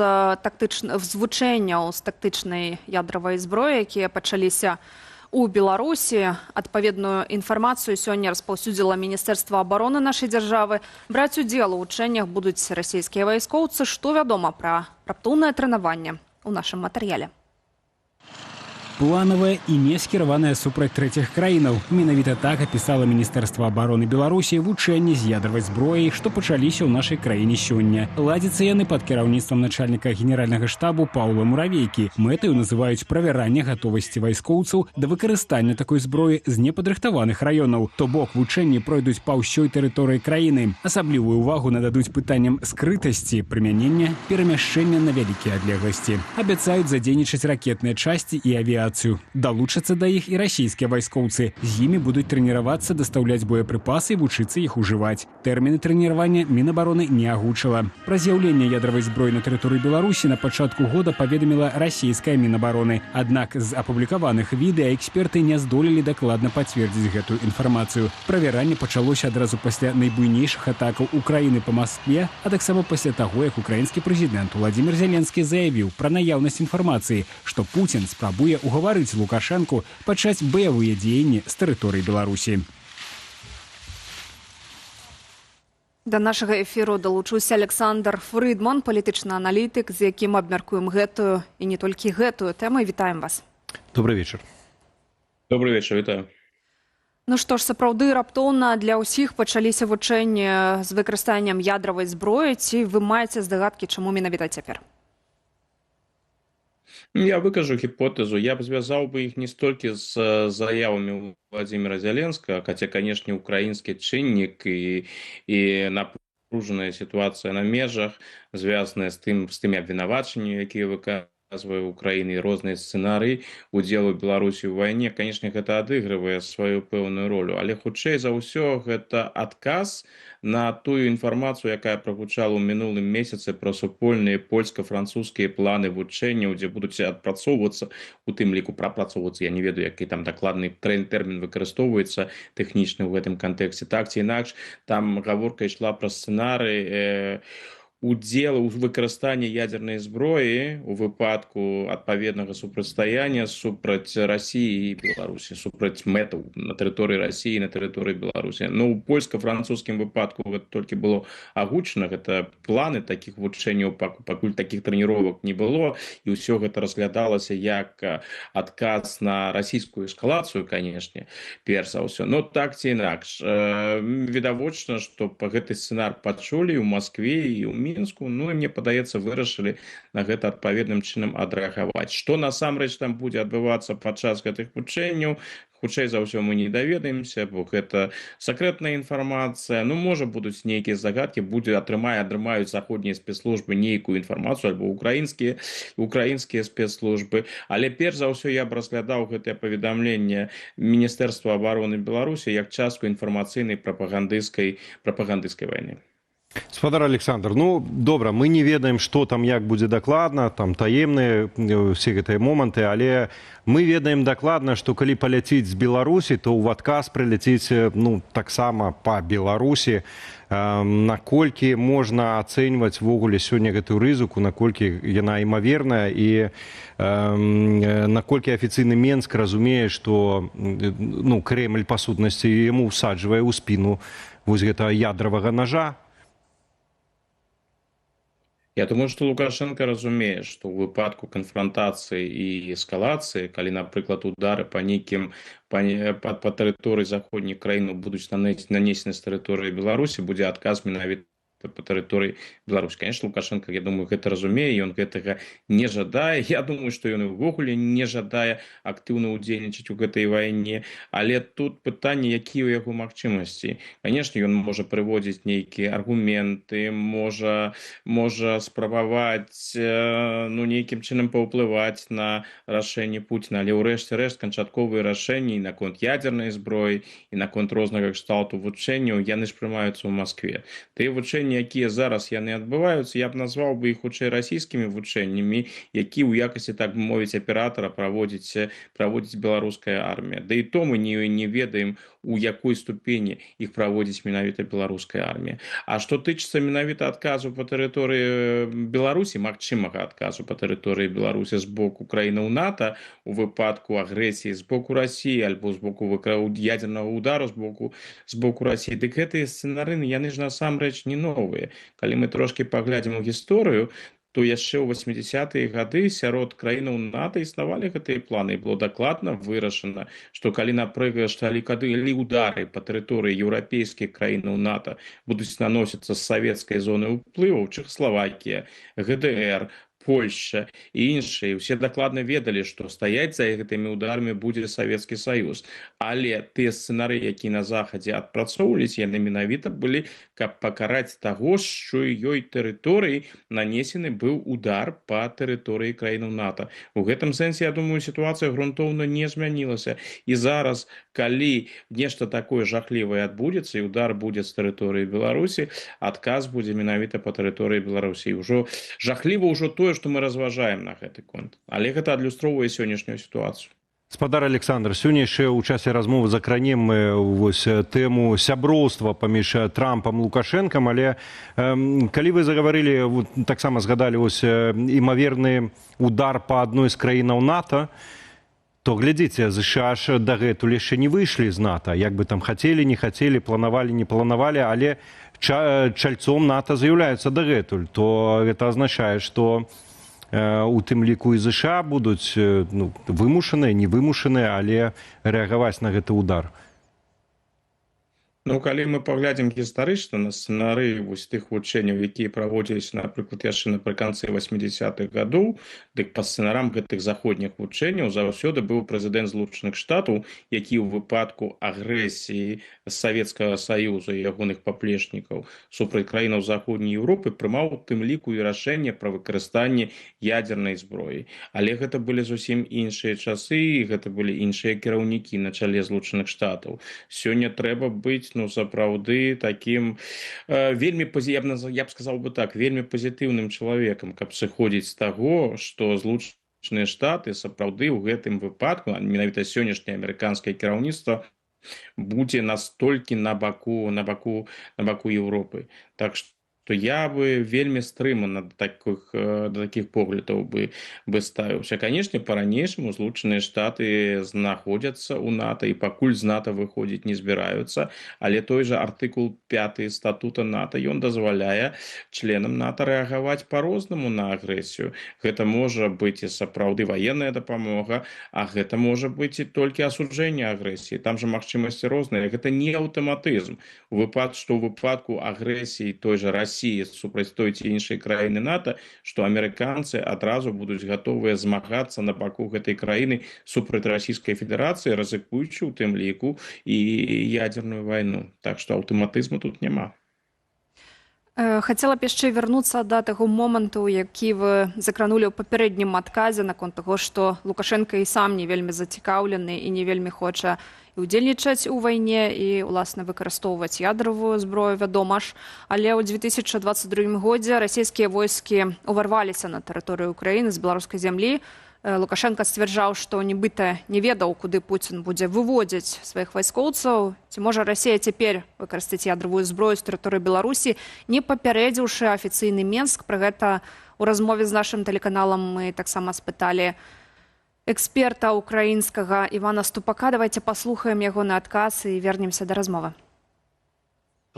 вучэнняў з тактычнай ядравай зброі, якія пачаліся у Беларусі. Адпаведную інфармацыю сёння распаўсюдзіла Міністэрства абароны нашай дзяржавы. Браць удзел у вучэннях будуць расійскія вайскоўцы. Што вядома пра раптоўнае трэнаванне у нашым матэрыяле. Планавая і не скіраваная супраць трэціх краінаў. Менавіта так апісала Міністэрства абароны Беларусі вучэнні з ядравай зброяй, што пачаліся ў нашай краіне сёння. Ладзяцца яны пад кіраўніцтвам начальніка генеральнага штабу Паўла Муравейкі. Мэтаю называюць правяранне гатовасці вайскоўцаў да выкарыстання такой зброі з непадрыхтаваных раёнаў. То бок вучэнні пройдуць па ўсёй тэрыторыі краіны. Асаблівую ўвагу нададуць пытанням скрытасці, прымянення, перамяшчэння на вялікія адлегласці. Абяцаюць задзейнічаць ракетныя часці і авіацыю. Далучацца да іх і расійскія вайскоўцы. З імі будуць трэніравацца, дастаўляць боепрыпасы і вучыцца іх ужываць. Тэрміны трэніравання Мінабароны не агучыла. Пра з'яўленне ядравай зброі на тэрыторыі Беларусі на пачатку года паведаміла расійская Мінабароны. Аднак з апублікаваных відэа эксперты не здолелі дакладна пацвердзіць гэтую інфармацыю. Правяранне пачалося адразу пасля найбуйнейшых атакаў Украіны па Маскве, а таксама пасля таго, як украінскі прэзідэнт Уладзімір Зяленскі заявіў пра наяўнасць інфармацыі, што Пуцін спрабуе угаварыць Лукашэнку пачаць баявыя дзеянні з тэрыторыі Беларусі. Да нашага эфіру далучыўся Аляксандр Фрыдман, палітычны аналітык, з якім абмяркуем гэтую і не толькі гэтую тэму. Вітаем вас. Добрый вечар. Добрый вечар, вітаю. Ну што ж, сапраўды раптоўна для ўсіх пачаліся вучэнні з выкарыстаннем ядравай зброі. Ці вы маеце здагадкі, чаму менавіта цяпер? Я выкажу гіпотэзу. Я б звязаў бы іх не столькі з заявамі Владимира Зеленскага, хаця, канешне, украінскі чыннік і напружаная сітуацыя на межах, звязаная з тымі абвінавачаннямі, якія выказвае Украіны, розныя сцэнары удзелу Беларусі ў вайне, канешне, гэта адыгрывае сваю пэўную ролю. Але хутчэй за ўсё гэта адказ на тую інфармацыю, якая прагучала ў мінулым месяцы пра супольныя польска-французскія планы вучэнняў, дзе будуць адпрацоўвацца, у тым ліку прапрацоўвацца, я не ведаю, які там дакладны тэрмін выкарыстоўваецца тэхнічны ў гэтым кантэксце. Так ці інакш, там гаворка ішла пра сцэнары удзел у выкарыстанні ядзернай зброі у выпадку адпаведнага супрацьстаяння супраць Расіі і Беларусі, супраць мэтаў на тэрыторыі Расіі, на тэрыторыі Беларусі. Ну, у польска-французскім выпадку гэта толькі было агучана, гэта планы такіх вучэнняў, пакуль такіх трэніровак не было, і ўсё гэта разглядалася як адказ на расійскую эскалацыю, канешне, перш за ўсё. Но так ці інакш, відавочна, што па гэты сцэнар пачулі ў Маскве і ў Мінску, ну і, мне падаецца, вырашылі на гэта адпаведным чынам адрэагаваць. Што насамрэч там будзе адбывацца падчас гэтых вучэнняў, хутчэй за ўсё, мы не даведаемся, бо гэта сакрэтная інфармацыя. Ну, можа, будуць нейкія загадкі, будзе атрымаюць заходнія спецслужбы нейкую інфармацыю альбо украінскія спецслужбы. Але перш за ўсё я б разглядаў гэтае паведамленне Міністэрства абароны Беларусі як частку інфармацыйнай прапагандысцкай вайны. Спадар Александр, ну добра, мы не ведаем, што там як будзе дакладна, там таемныя ўсе гэтыя моманты, але мы ведаем дакладна, што калі паляціць з Беларусі, то ў адказ прыляціць, ну, таксама па Беларусі. Наколькі можна ацэньваць увогуле сёння гэтую рызыку, наколькі яна імаверная і наколькі афіцыйны Менск разумее, што, ну, Крэмль па сутнасці яму ўсаджвае ў спіну вось гэтага ядравага ножа? Я думаю, што Лукашенко разумее, што ў выпадку канфрантацыі і эскалацыі, калі, напрыклад, удары па нейкім па тэрыторыі заходніх краінаў будуць нанесены з тэрыторыі Беларусі, будзе адказ менавіта па тэрыторыі Беларусі. Конечно, Лукашенко, я думаю, гэта разумее, ён гэтага не жадае. Я думаю, што ён увогуле не жадае актыўна ўдзельнічаць у гэтай вайне, але тут пытанне, якія ў яго магчымасці. Конечно, ён можа прыводзіць нейкія аргументы, можа спрабаваць, ну, нейкім чынам паўплываць на рашэнне Пуціна, але ўрэшце рэшт канчатковыя рашэнні і наконт ядзернай зброі, і наконт рознага кшталту вучэнняў, яны ж прымаюцца ў Маскве. Тыя вучэнні, якія зараз яны адбываюцца, я б назваў бы іх хутчэй расійскімі вучэннямі, які ў якасці, так бы мовіць, аператара праводзіць беларуская армія. Да і то мы не ведаем, у якой ступені іх праводзіць менавіта беларуская армія. А што тычыцца менавіта адказу па тэрыторыі Беларусі, магчымага адказу па тэрыторыі Беларусі з боку краінаў НАТО у выпадку агрэсіі з боку Расіі альбо з боку ядзернага удару з боку Расіі, дык гэтыя сцэнары, яны ж насамрэч не новыя. Калі мы трошкі паглядзім у гісторыю, то яшчэ ў 80-е гады сярод краінаў НАТО існавалі гэтыя планы, і было дакладна вырашана, што калі, напрыклад, калі удары па тэрыторыі еўрапейскіх краінаў НАТО будуць наносіцца з савецкай зоны ўплываў, Чэхаславакія, ГДР, Польшча і іншыя, усе дакладна ведалі, што стаяць за гэтымі ударамі будзе Савецкі Саюз. Але тыя сцэнары, якія на Захадзе адпрацоўваліся, яны менавіта былі, каб пакараць таго, що ёй тэрыторыі нанесены быў удар па тэрыторыі краінаў НАТО. У гэтым сэнсе, я думаю, сітуацыя грунтоўна не змянілася. І зараз, калі нешта такое жахлівае адбудзецца і удар будзе з тэрыторыі Беларусі, адказ будзе менавіта па тэрыторыі Беларусі. І ўжо жахліва ўжо тое, што мы разважаем на гэты конт. Але гэта адлюстроўвае сённяшнюю сітуацыю. Спадар Александр, сёння яшчэ ў часе размовы закранем мы вось тэму сяброўства паміж Трампам, Лукашэнкам, але калі вы загаварылі, таксама згадалі вось імаверны удар па адной з краінаў НАТО, то глядзіце, ЗША ж дагэтуль яшчэ не выйшлі з НАТО, як бы там хацелі, не хацелі, планавалі, не планавалі, але чальцом НАТО з'яўляюцца дагэтуль, то гэта азначае, што у тым ліку і ЗША будуць, ну, вымушаныя, не вымушаныя, але рэагаваць на гэты удар. Ну, калі мы паглядзім гістарычна на сцэнары вось тых вучэнняў, якія праводзіліся, напрыклад, яшчэ напрыканцы 80-х гадоў, дык па сцэнарам гэтых заходніх вучэнняў заўсёды быў прэзідэнт Злучаных Штатаў, які ў выпадку агрэсіі Савецкага Саюза і ягоных паплечнікаў супраць краінаў Заходняй Еўропы прымаў у тым ліку і рашэнне пра выкарыстанне ядзернай зброі. Але гэта былі зусім іншыя часы, і гэта былі іншыя кіраўнікі на чале Злучаных Штатаў. Сёння трэба быць, ну, сапраўды такім вельмі я б сказаў бы так, вельмі пазітыўным чалавекам, каб сыходзіць з таго, што Злучаныя Штаты сапраўды ў гэтым выпадку, менавіта сённяшняе амерыканскае кіраўніцтва будзе настолькі на баку Еўропы. Так што я бы вельмі стрымана да такіх поглядаў бы ставіўся. Канешне, па-ранейшаму Злучаныя Штаты знаходзяцца ў НАТО і пакуль з НАТО выходзіць не збіраюцца, але той жа артыкул 5 статута НАТО, ён дазваляе членам НАТО рэагаваць па-рознаму на агрэсію. Гэта можа быць і сапраўды ваенная дапамога, а гэта можа быць і толькі асуджэнне агрэсіі. Там жа магчымасці розныя. Гэта не аўтаматызм. Што ў выпадку агрэсіі той жа Расіі супраць той ці іншай краіны НАТО, што амерыканцы адразу будуць гатовыя змагацца на баку гэтай краіны супраць Расійскай Федэрацыі, рызыкуючы ў тым ліку і ядзерную вайну. Так што аўтаматызму тут няма. Хацела б яшчэ вярнуцца да таго моманту, які вы закранулі ў папярэднім адказе наконт таго, што Лукашэнка і сам не вельмі зацікаўлены і не вельмі хоча і ўдзельнічаць у вайне і, уласна, выкарыстоўваць ядравую зброю, вядома ж. Але ў 2022 годзе расійскія войскі ўварваліся на тэрыторыю Украіны з беларускай зямлі. Лукашэнка сцвярджаў, што нібыта не ведаў, куды Пуцін будзе выводзіць сваіх вайскоўцаў. Ці можа Расія цяпер выкарыстаць ядравую зброю з тэрыторыі Беларусі, не папярэдзіўшы афіцыйны Менск? Пра гэта ў размове з нашым тэлеканалам мы таксама спыталі эксперта украінскага Івана Ступака. Давайте паслухаем ягоны адказ і вернемся да размовы.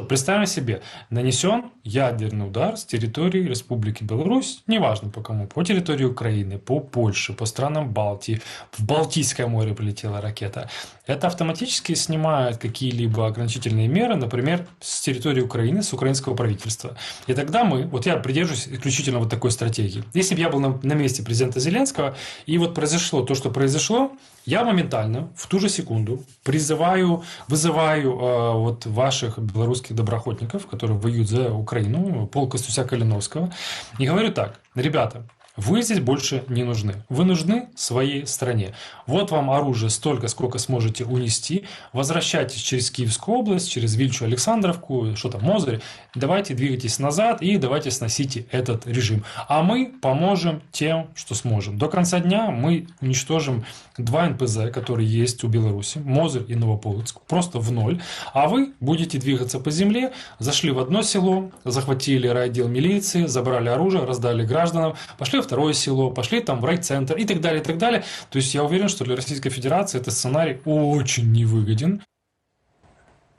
Представим себе, нанесен ядерный удар с территории Республики Беларусь, неважно по кому, по территории Украины, по Польше, по странам Балтии, в Балтийское море полетела ракета. Это автоматически снимает какие-либо ограничительные меры, например, с территории Украины, с украинского правительства. И тогда мы, вот я придерживаюсь исключительно вот такой стратегии. Если бы я был на месте президента Зеленского, и вот произошло то, что произошло, я моментально, в ту же секунду, призываю, вызываю вот ваших белорусских доброохотников, которые воюют за Украину, полк Костуся Калиновского, и говорю так: ребята, вы здесь больше не нужны. Вы нужны своей стране. Вот вам оружие столько, сколько сможете унести. Возвращайтесь через Киевскую область, через Вильчу, Александровку, что там, Мозырь. Давайте двигайтесь назад и давайте сносите этот режим. А мы поможем тем, что сможем. До конца дня мы уничтожим 2 НПЗ, которые есть у Беларуси, Мозырь и Новополоцк, просто в ноль. А вы будете двигаться по земле. Зашли в одно село, захватили райотдел милиции, забрали оружие, раздали гражданам, пошли в второе село, пошли там в райцентр и так далее, и так далее. То есть я уверен, что для Российской Федерации этот сценарий очень невыгоден.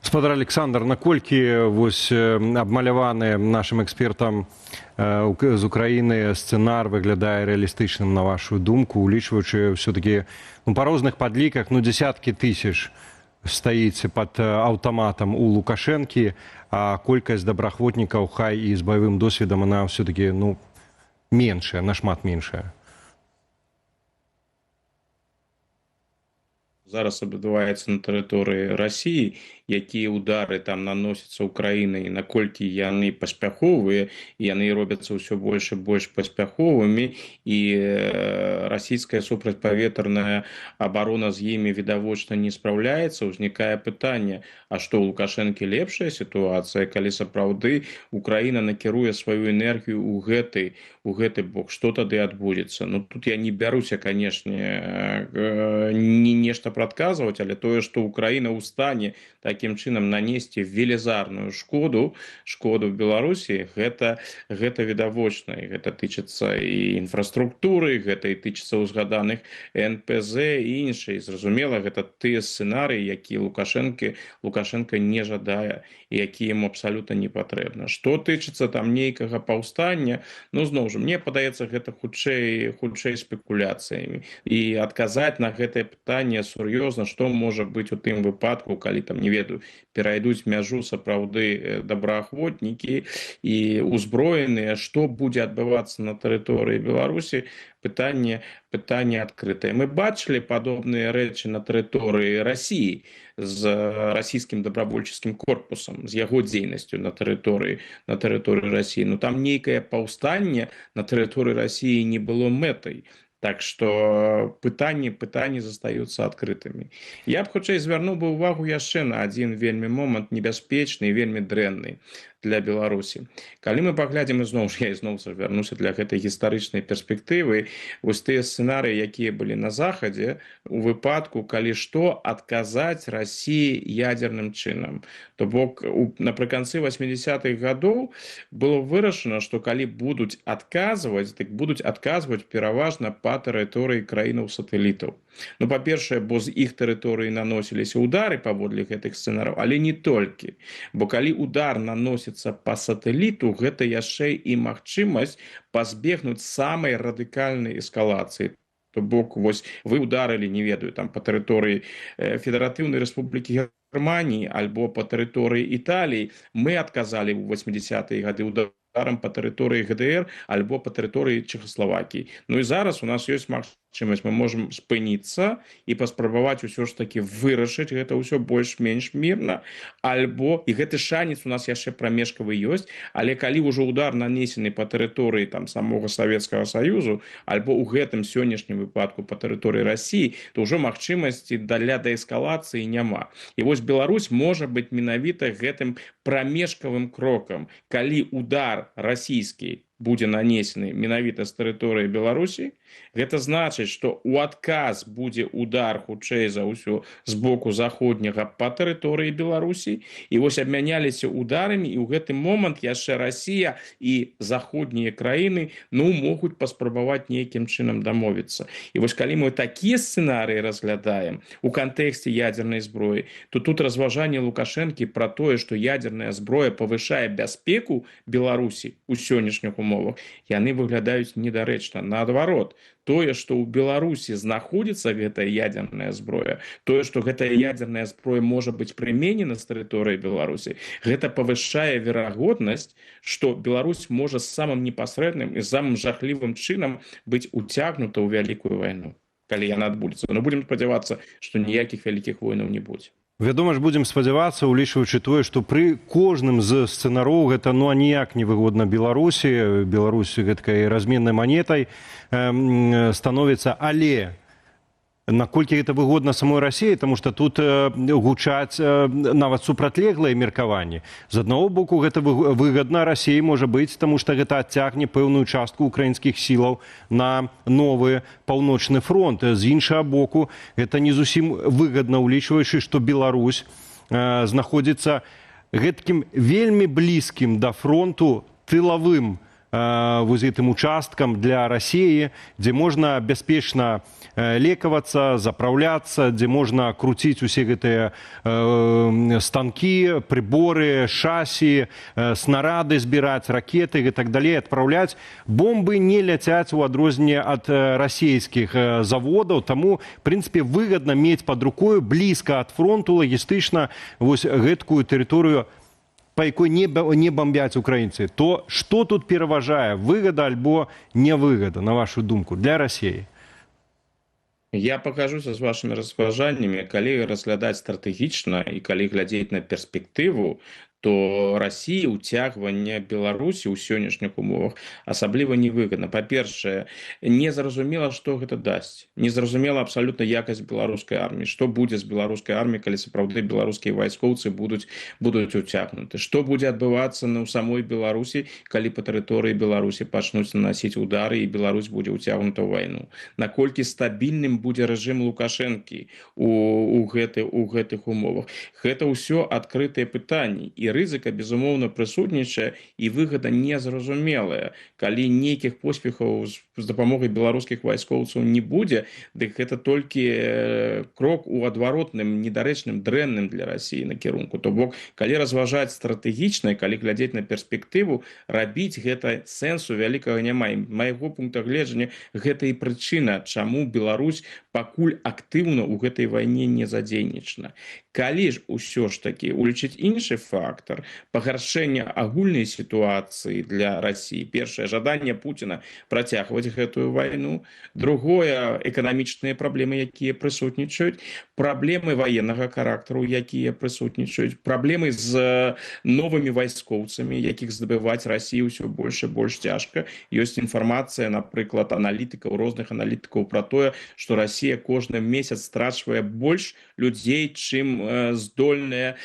Спадар Александр, наколькі вось абмаляваны нашым экспертам з Украіны сцэнар выглядае рэалістычным, на вашу думку, улічваючы ўсё-такі, ну, па розных падліках, ну, десяткі тысяч стаіць пад аўтаматам у Лукашэнкі, а колькасць добраахвотнікаў, хай і з баявым досведам, она ўсё-такі, ну, меншая, нашмат меншая. Зараз адбываецца на тэрыторыі Расіі, якія ўдары там наносяцца Украінай, наколькі яны паспяховыя, і яны робяцца ўсё больш і больш паспяховымі, і расійская супрацьпаветраная абарона з імі відавочна не спраўляецца. Узнікае пытанне, а што ў Лукашэнкі лепшая сітуацыя, калі сапраўды Украіна накіруе сваю энергію ў гэты бок, што тады адбудзецца? Ну, тут я не бяруся, канешне, не нешта прадказваць, але тое, што Украіна ў стане такім чынам нанесці велізарную шкоду Беларусі, гэта відавочна. І гэта тычыцца і інфраструктуры, гэта і тычыцца ўзгаданых НПЗ і іншай. Зразумела, гэта тыя сцэнарыі, якія Лукашэнка не жадае і якія яму абсалютна не патрэбна. Што тычыцца там нейкага паўстання, ну, зноў жа, ж, мне падаецца, гэта хутчэй спекуляцыямі. І адказаць на гэтае пытанне сур'ёзна, што можа быць у тым выпадку, калі там, не ведаю, перайдуць мяжу сапраўды добраахвотнікі і ўзброеныя, што будзе адбывацца на тэрыторыі Беларусі, пытанне адкрытае. Мы бачылі падобныя рэчы на тэрыторыі Расіі з расійскім добровольческим корпусам, з яго дзейнасцю на тэрыторыі Расіі. Ну, там нейкае паўстанне на тэрыторыі Расіі не было мэтай. Так што пытанні застаюцца адкрытымі. Я б хутчэй звярнуў бы ўвагу яшчэ на адзін вельмі момант небяспечны, вельмі дрэнны для Беларусі. Калі мы паглядзім, ізноў ж, я ізноў вярнуся для гэтай гістарычнай перспектывы, вось тыя сцэнарыі, якія былі на Захадзе у выпадку, калі што, адказаць Расіі ядзерным чынам. То бок напрыканцы 80-х гадоў было вырашана, што калі будуць адказваць, дык будуць адказваць пераважна па тэрыторыі краінаў сатэлітаў. Ну, па-першае, бо з іх тэрыторыі наносіліся удары паводле гэтых сцэнараў, але не толькі. Бо калі удар наносіцца па сатэліту, гэта яшчэ і магчымасць пазбегнуць самай радыкальнай эскалацыі. То бок вось вы ударылі, не ведаю, там, па тэрыторыі Федэратыўнай Рэспублікі Германіі альбо па тэрыторыі Італіі, мы адказалі ў 80-е гады ударам па тэрыторыі ГДР альбо па тэрыторыі Чэхаславакіі. Ну і зараз у нас ёсць магчымасць, мы можам спыніцца і паспрабаваць усё ж такі вырашыць гэта ўсё больш-менш мірна, альбо, і гэты шанец у нас яшчэ прамежкавы ёсць, але калі ўжо удар нанесены па тэрыторыі там самога Савецкага Саюзу альбо ў гэтым сённяшнім выпадку па тэрыторыі Расіі, то ўжо магчымасці для дээскалацыі няма. І вось Беларусь можа быць менавіта гэтым прамежкавым крокам, калі удар расійскі будзе нанесены менавіта з тэрыторыі Беларусі, гэта значыць, што ў адказ будзе удар хутчэй за ўсё з боку заходняга па тэрыторыі Беларусі, і вось абмяняліся ударамі, і ў гэты момант яшчэ Расія і заходнія краіны, ну, могуць паспрабаваць нейкім чынам дамовіцца. І вось калі мы такія сцэнарыі разглядаем у кантэксце ядзернай зброі, то тут разважанне Лукашэнкі пра тое, што ядзерная зброя павышае бяспеку Беларусі ў сённяшніх умовах, яны выглядаюць недарэчна. Наадварот, тое, што ў Беларусі знаходзіцца гэтая ядзерная зброя, тое, што гэтая ядзерная зброя можа быць прыменена з тэрыторыі Беларусі, гэта павышае верагоднасць, што Беларусь можа самым непасрэдным і самым жахлівым чынам быць уцягнута ў вялікую вайну, калі яна адбудзецца. Но будзем спадзявацца, што ніякіх вялікіх войнаў не будзе. Вядома ж, будзем спадзявацца, улічваючы тое, што пры кожным з сцэнароў гэта, ну, ніяк не выгодна Беларусі. Беларусь гэткай разменнай манетай становіцца, але наколькі гэта выгодна самой Расіі, таму што тут гучаць нават супрацьлеглыя меркаванні. З аднаго боку, гэта выгадна Расіі можа быць, таму што гэта адцягне пэўную частку украінскіх сілаў на новы паўночны фронт. З іншага боку, гэта не зусім выгадна, улічваючы, што Беларусь знаходзіцца гэткім вельмі блізкім да фронту тылавым вось гэтым участкам для Расіі, дзе можна бяспечна лекавацца, запраўляцца, дзе можна круціць усе гэтыя станкі, прыборы, шасі, снарады збіраць, ракеты і так далей, адпраўляць. Бомбы не ляцяць у адрозненне ад расійскіх заводаў, таму, в прынцыпе, выгадна мець пад рукою блізка ад фронту лагістычна вось гэткую тэрыторыю, па якой не бомбяць украінцы. То што тут пераважае, выгада альбо нявыгада, на вашу думку, для Расіі? Я пагаджуся з вашымі разважаннямі. Калі разглядаць стратэгічна і калі глядзець на перспектыву, то Расіі ўцягванне Беларусі ў сённяшніх умовах асабліва невыгадна. Па-першае, незразумела, што гэта дасць. Незразумела абсалютна якасць беларускай арміі. Што будзе з беларускай арміяй, калі сапраўды беларускія вайскоўцы будуць уцягнуты? Што будзе адбывацца на ў самой Беларусі, калі па тэрыторыі Беларусі пачнуць наносіць удары і Беларусь будзе ўцягнута ў вайну? Наколькі стабільным будзе рэжым Лукашэнкі у гэтых умовах? Гэта ўсё адкрытыя пытанні і Рызыка, безумоўна, прысутнічае, і выгада незразумелая. Калі нейкіх поспехаў з дапамогай беларускіх вайскоўцаў не будзе, дык гэта толькі крок у адваротным, недарэчным, дрэнным для Расіі накірунку. То бок, калі разважаць стратэгічна, калі глядзець на перспектыву, рабіць гэта сэнсу вялікага няма. І майго пункта гледжання, гэта і прычына, чаму Беларусь пакуль актыўна ў гэтай вайне не задзейнічана. Калі ж усё ж такі улічыць іншы фактар пагаршэння агульнай сітуацыі для Расіі, першае, жаданне Пуціна працягваць гэтую вайну, другое, эканамічныя праблемы, якія прысутнічаюць, праблемы ваеннага характару, якія прысутнічаюць, праблемы з новымі вайскоўцамі, якіх здабываць Расіі ўсё больш і больш цяжка. Ёсць інфармацыя, напрыклад, аналітыкаў, розных аналітыкаў пра тое, што Расія кожны месяц страчвае больш людзей, чым здольная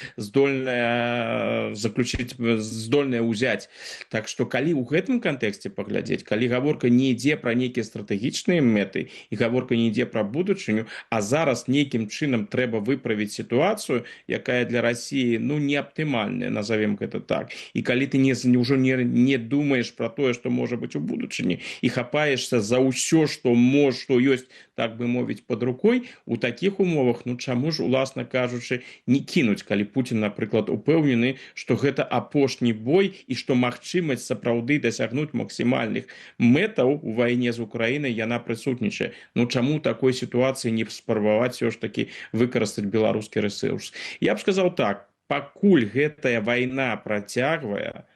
заключыць, здольная ўзяць. Так што калі ў гэтым кантэксце паглядзець, калі гаворка не ідзе пра нейкія стратэгічныя мэты і гаворка не ідзе пра будучыню, а зараз нейкім чынам трэба выправіць сітуацыю, якая для Расіі, ну, не аптымальная, назовем гэта так. І калі ты не ўжо не думаеш пра тое, што можа быць у будучыні, і хапаешся за ўсё, што мож, што ёсць, так бы мовіць, под рукой, у такіх умовах, ну, чаму ж, уласна кажучы, не кінуць, калі Пуцін, напрыклад, упэўнены, што гэта апошні бой і што магчымасць сапраўды дасягнуць максімальных мэтаў у вайне з Украінай, яна прысутнічае. Ну, чаму такой сітуацыі не спрабаваць все ж таки выкарыстаць беларускі рэсурс? Я б сказаў так: пакуль гэтая вайна працягваецца,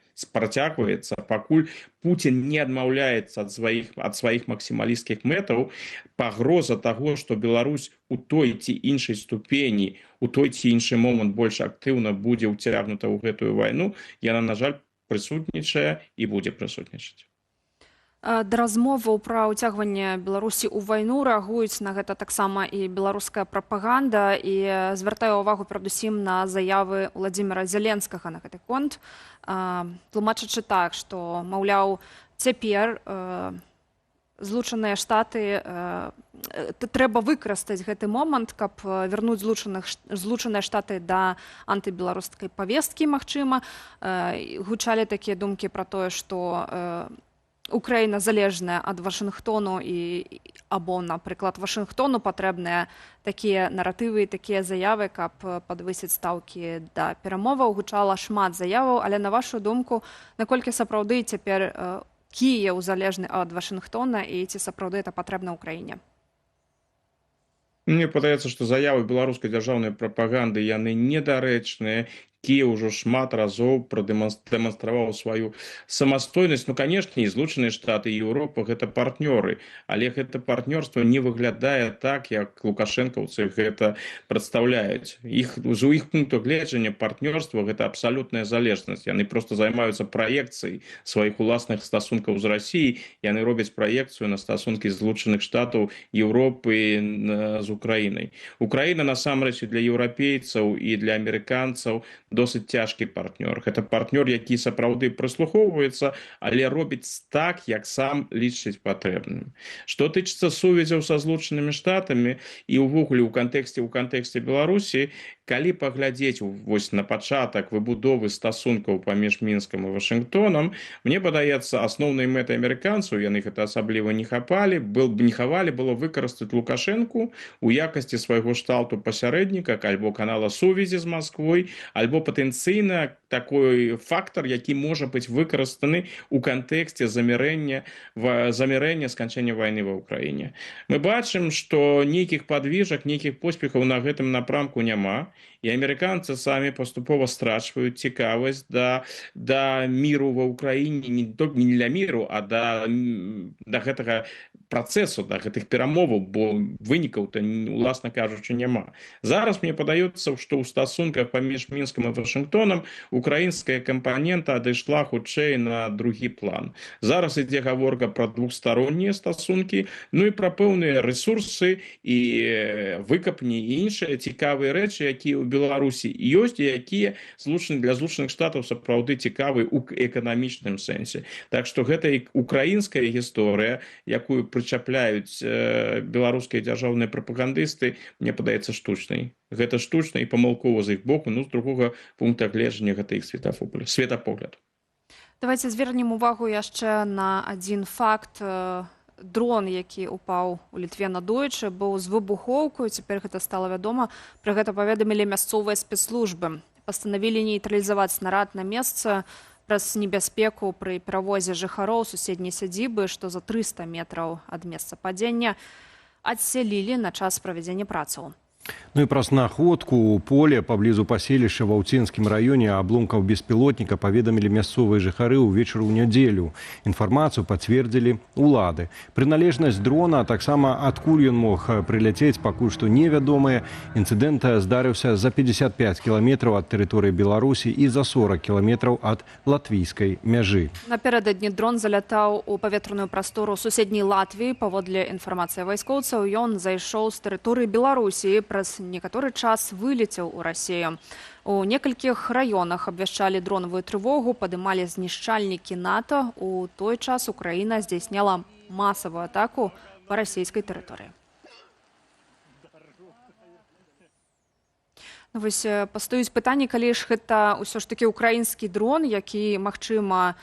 пакуль Путін не адмаўляецца ад сваіх максімалісцкіх мэтаў, пагроза таго, што Беларусь у той ці іншай ступені, у той ці іншы момант больш актыўна будзе ўцягнута ў гэтую вайну, яна, на жаль, прысутнічае і будзе прысутнічаць. Да размоваў пра ўцягванне Беларусі ў вайну рэагуюць на гэта таксама і беларуская прапаганда, і звяртаю ўвагу перадусім на заявы Уладзіміра Зяленскага на гэты конт, тлумачачы так, што, маўляў, цяпер Злучаныя Штаты, трэба выкарыстаць гэты момант, каб вярнуць Злучаныя Штаты да антыбеларускай павесткі. Магчыма, гучалі такія думкі пра тое, што Украіна залежная ад Вашынгтону і або, напрыклад, Вашынгтону патрэбныя такія наратывы і такія заявы, каб падвысіць стаўкі да перамоваў. Гучала шмат заяваў, але, на вашу думку, наколькі сапраўды цяпер Кіеў залежны ад Вашынгтона і ці сапраўды это патрэбна Украіне? Мне падаецца, што заявы беларускай дзяржаўнай прапаганды, яны недарэчныя. Кіеў ужо шмат разоў прадэманстраваў сваю самастойнасць. Ну, конечно, і Злучаныя Штаты, і Еўропа — гэта партнёры, але гэта партнёрства не выглядае так, як лукашэнкаўцы гэта прадстаўляюць. Іх з у іх пункту гледжання партнёрства — гэта абсалютная залежнасць. Яны просто займаюцца праекцыяй сваіх уласных стасункаў з Расіяй, яны робяць праекцыю на стасункі Злучаных Штатаў, Еўропы з Украінай. Украіна насамрэч і для еўрапейцаў, і для амерыканцаў досыць цяжкі партнёр. Гэта партнёр, які сапраўды прыслухоўваецца, але робіць так, як сам лічыць патрэбным. Што тычыцца сувязяў са Злучанымі Штатамі і ўвогуле ў кантэксце Беларусі, калі паглядзець вось на пачатак выбудовы стасункаў паміж Мінскам і Вашынгтонам, мне падаецца, асноўнай мэтай амерыканцаў, яны гэта асабліва не хапалі, был бы не хавалі, было выкарыстаць Лукашэнку у якасці свайго шталту пасярэдніка альбо канала сувязі з Масквой, альбо патэнцыйна такой фактар, які можа быць выкарыстаны у кантэксце замірэння, сканчэння вайны ва Ўкраіне. Мы бачым, што нейкіх падвіжак, нейкіх поспехаў на гэтым напрамку няма, і амерыканцы самі паступова страчваюць цікавасць да міру ва Ўкраіне, не толькі не для міру, а да гэтага працэсу, да гэтых перамоваў, бо вынікаў-то, уласна кажучы, няма. Зараз мне падаецца, што ў стасунках паміж Мінскам і Вашынгтонам украінская кампанента адышла хутчэй на другі план. Зараз ідзе гаворка пра двухстароннія стасункі, ну і пра пэўныя рэсурсы і выкапні і іншыя цікавыя рэчы, якія ў Беларусі ёсць і якія для Злучаных Штатаў сапраўды цікавы ў эканамічным сэнсе. Так што гэта і украінская гісторыя, якую прычапляюць беларускія дзяржаўныя прапагандысты, мне падаецца штучнай. Гэта штучна і памылкова з іх боку, ну, з другога пункта гледжання гэта іх светапогляд. Давайте звернем увагу яшчэ на адзін факт. Дрон, які упаў у Літве надойчы, быў з выбухоўкаю, цяпер гэта стала вядома. Пра гэта паведамілі мясцовыя спецслужбы. Пастанавілі нейтралізаваць снарад на месцы праз небяспеку пры перавозе жыхароў суседняй сядзібы, што за 300 метраў ад месца падзення, адсялілі на час правядзення працаў. Ну і пра знаходку ў поле паблізу паселішча ва Аўценскім раёне абломкаў беспілотніка паведамілі мясцовыя жыхары ўвечары ў нядзелю. Інфармацыю пацвердзілі улады. Прыналежнасць дрона, а таксама адкуль ён мог прыляцець, пакуль што невядомая. Інцыдэнт здарыўся за 55 кіламетраў ад тэрыторыі Беларусі і за 40 кіламетраў ад латвійскай мяжы. Напярэдадні дрон залятаў у паветраную прастору суседняй Латвіі. Паводле інфармацыі вайскоўцаў, ён зайшоў з тэрыторыі Беларусі, праз некаторы час вылецеў у Расею. У некалькіх раёнах абвяшчалі дронавую трывогу, падымалі знішчальнікі НАТО. У той час Украіна здзяйсняла масавую атаку па расійскай тэрыторыі. Ну, вось пастаюць пытанні, калі ж гэта ўсё ж такі украінскі дрон, які, магчыма,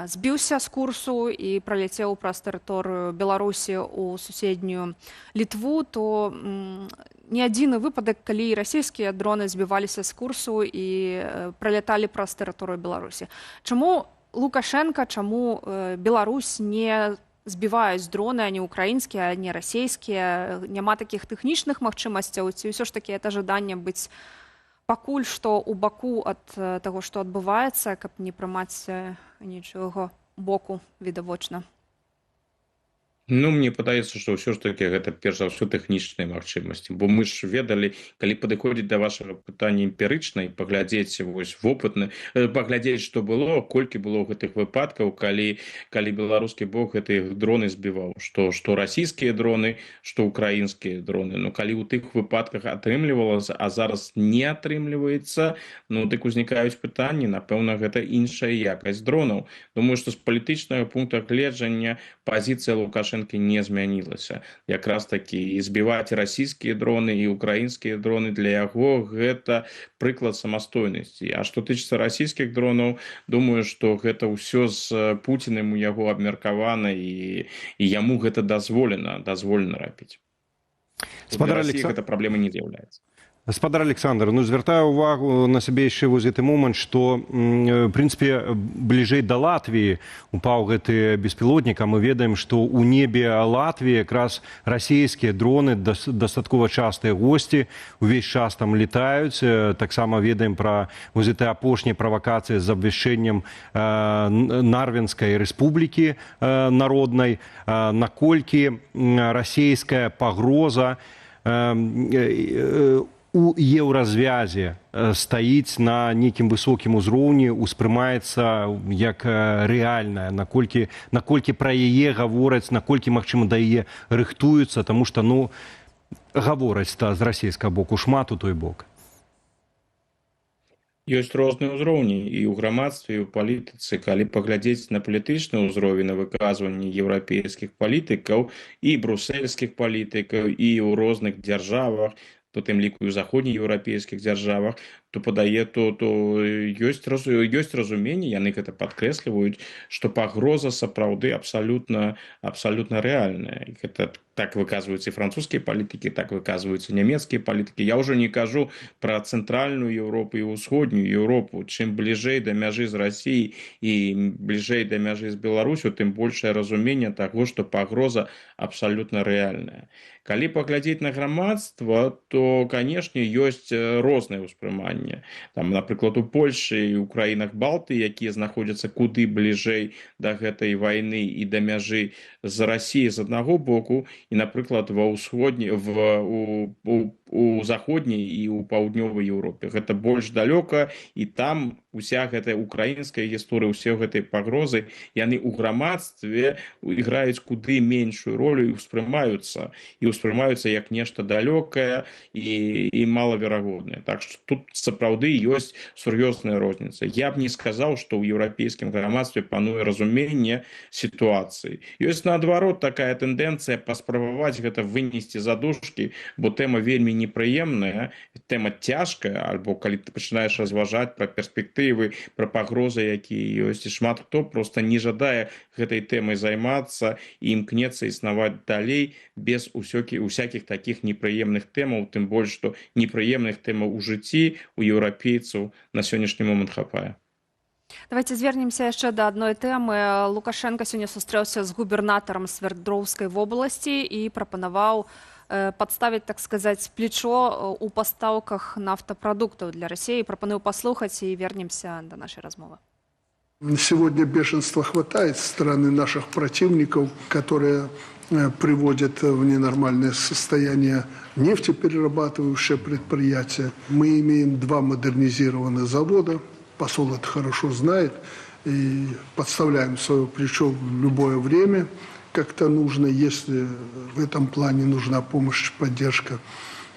збіўся з курсу і праляцеў праз тэрыторыю Беларусі ў суседнюю Літву, то не адзіны выпадак, калі расійскія дроны збіваліся з курсу і праляталі праз тэрыторыю Беларусі. Чаму Лукашэнка, чаму Беларусь не збіваюць дроны, а не украінскія, а не расійскія? Няма такіх тэхнічных магчымасцяў, ці ўсё ж такі это жаданне быць пакуль што ў баку ад таго, што адбываецца, каб не прымаць нічога боку відавочна? Ну, мне падаецца, што ўсё ж такі гэта перш за ўсё тэхнічныя магчымасці, бо мы ж ведалі, калі падыходзіць да вашага пытання эмпірычна і паглядзець вось вопытна, паглядзець, што было, колькі было гэтых выпадкаў, калі беларускі бок гэтых дроны збіваў, што расійскія дроны, што украінскія дроны. Ну, калі ў тых выпадках атрымлівалася, а зараз не атрымліваецца, ну, дык узнікаюць пытанні, напэўна, гэта іншая якасць дронаў. Думаю, што з палітычнага пункта гледжання пазіцыя Лукашэнкі не змянілася. Якраз такі і збіваць расійскія дроны і украінскія дроны для яго гэта прыклад самастойнасці. А што тычыцца расійскіх дронаў, думаю, што гэта ўсё з Пуціным у яго абмеркавана і яму гэта дазволена рабіць. Для Расіі гэта праблема не з'яўляецца. Спадар Александр, ну, звяртаю увагу на сябе яшчэ вось гэты момант, што, в прынцыпе, бліжэй да Латвіі упаў гэты беспілотнік, а мы ведаем, што ў небе Латвіі якраз расійскія дроны дастаткова частыя госці, увесь час там летаюць. Таксама ведаем пра вось гэты апошнія правакацыі з абвяшчэннем Нарвенскай рэспублікі народнай, наколькі расійская пагроза у еўразвязе стаіць на нейкім высокім узроўні, успрымаецца як рэальная, наколькі пра яе гавораць, наколькі, магчыма, да яе рыхтуюцца, таму што, ну, гавораць з расійскага боку шмат у той бок. Ёсць розныя ўзроўні і ў грамадстве, і ў палітыцы. Калі паглядзець на палітычны ўзровень, на выказванні еўрапейскіх палітыкаў і брусельскіх палітыкаў, і ў розных дзяржавах, у тым ліку і ў заходнееўрапейскіх дзяржавах, то падае, то ёсць разуменне, яны гэта падкрэсліваюць, што пагроза сапраўды абсалютна рэальная. І гэта так выказваюцца і французскія палітыкі, так выказваюцца нямецкія палітыкі. Я ўжо не кажу пра цэнтральную Еўропу і ўсходнюю Еўропу. Чым бліжэй да мяжы з Расіяй і бліжэй да мяжы з Беларусю, тым большае разуменне таго, што пагроза абсалютна рэальная. Калі паглядзець на грамадства, то, канешне, ёсць рознае ўспрыманне. Там, напрыклад, у Польшы і ў краінах Балтыі, якія знаходзяцца куды бліжэй да гэтай вайны і да мяжы з Расіяй з аднаго боку, і, напрыклад, ва ўсходняй, у заходняй і ў паўднёвай Еўропе. Гэта больш далёка, і там уся гэтая украінская гісторыя, усе гэтыя пагрозы, яны ў грамадстве іграюць куды меншую ролю і ўспрымаюцца як нешта далёкае і малаверагоднае. Так што тут сапраўды ёсць сур'ёзная розніца. Я б не сказаў, што ў еўрапейскім грамадстве пануе разуменне сітуацыі. Ёсць наадварот такая тэндэнцыя паспрабаваць гэта вынесці за дужкі, бо тэма вельмі непрыемная, тэма цяжкая, альбо калі ты пачынаеш разважаць пра перспектывы, пра пагрозы, якія ёсць, і шмат хто просто не жадае гэтай тэмай займацца і імкнецца існаваць далей без усякіх такіх непрыемных тэмаў, тым больш што непрыемных тэмаў у жыцці у еўрапейцаў на сённяшні момант хапае. Давайте звернемся яшчэ да адной тэмы. Лукашэнка сёння сустрэўся з губернатарам Свердлоўскай вобласці і прапанаваў падставіць, так сказаць, плечо у пастаўках нафтапрадуктаў для Расіі. Прапаную паслухаць і вернемся да нашай размовы. Сегодня бешенства хватает со стороны наших противников, которые приводят в ненормальное состояние нефтеперерабатывающее предприятие. Мы имеем два модернизированных завода. Посол это хорошо знает. И подставляем свое плечо в любое время, как-то нужно, если в этом плане нужна помощь, поддержка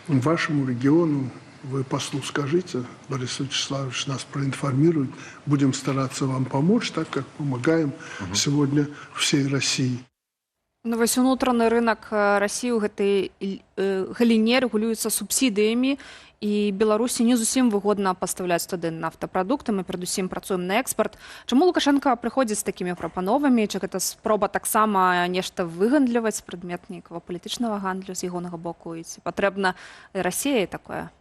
вашему региону. Вы послу скажите, Борис Вячеславович нас проинформирует. Будем стараться вам помочь, так как помогаем сегодня всей России. Ну, вось унутраны рынок Расіі ў гэтай галіне рэгулюецца субсідыямі, і Беларусі не зусім выгодна пастаўляць туды нафтапрадукты, мы перадусім працуем на экспарт. Чаму Лукашэнка прыходзіць з такімі прапановамі? Ці гэта спроба таксама нешта выгандліваць, прадмет нейкага палітычнага гандлю з ягонага боку, і ці патрэбна Расіі такое?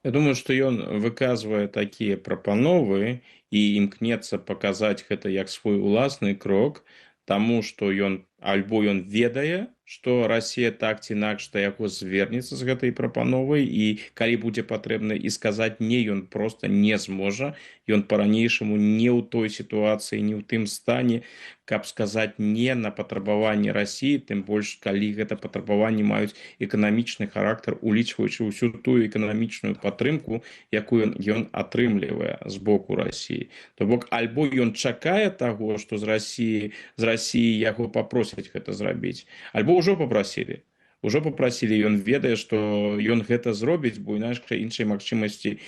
Я думаю, што ён выказвае такія прапановы і імкнецца паказаць гэта як свой уласны крок, таму што ён альбо ён ведае, што Расія так ці інакш да яго звернецца з гэтай прапановай, і калі будзе патрэбна, і сказаць не ён проста не зможа. Ён па-ранейшаму не ў той сітуацыі, не ў тым стане, каб сказаць не на патрабаванне Расіі, тым больш калі гэта патрабаванні маюць эканамічны характар, улічваючы ўсю тую эканамічную падтрымку, якую ён атрымлівае з боку Расіі. То бок альбо ён чакае таго, што з Расіі яго папросяць гэта зрабіць, альбо ўжо папрасілі. Ужо папрасілі, ён ведае, што ён гэта зробіць, бо інакш іншай магчымасці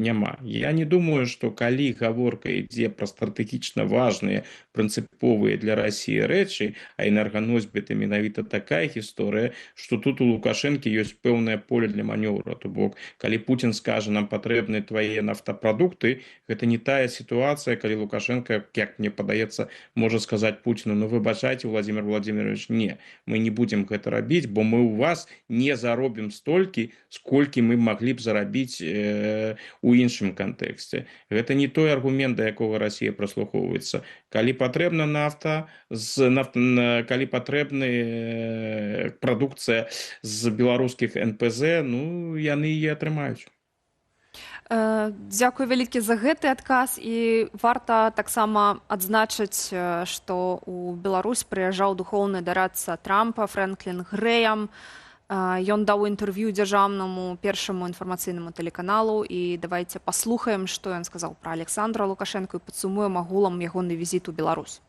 няма. Я не думаю, што калі гаворка ідзе пра стратэгічна важныя, прынцыповыя для Расіі рэчы, а энерганосьбіты менавіта такая гісторыя, што тут у Лукашэнкі ёсць пэўнае поле для манёўра. То бок, калі Пуцін скажа: «Нам патрэбны твае нафтапрадукты», гэта не тая сітуацыя, калі Лукашэнка, як мне падаецца, можа сказаць Пуціну: «Ну, выбачайце, Владимир Владимирович, не, мы не будзем гэта рабіць, бо мы у вас не заробім столькі, сколькі мы маглі б зарабіць у іншым кантэксце». Гэта не той аргумент, да якога Расія прыслухоўваецца. Калі патрэбна нафта з нафта, калі патрэбны прадукцыя з беларускіх НПЗ, ну, яны яе атрымаюць. Дзякуй вялікі за гэты адказ, і варта таксама адзначыць, што ў Беларусь прыязджаў духоўны дарадца Трампа Фрэнклін Грэям. Ён даў інтэрв'ю дзяржаўнаму Першаму інфармацыйнаму тэлеканалу, і давайте паслухаем, што ён сказаў пра Аляксандра Лукашэнку, і падсумуем агулам ягоны візіт у Беларусь.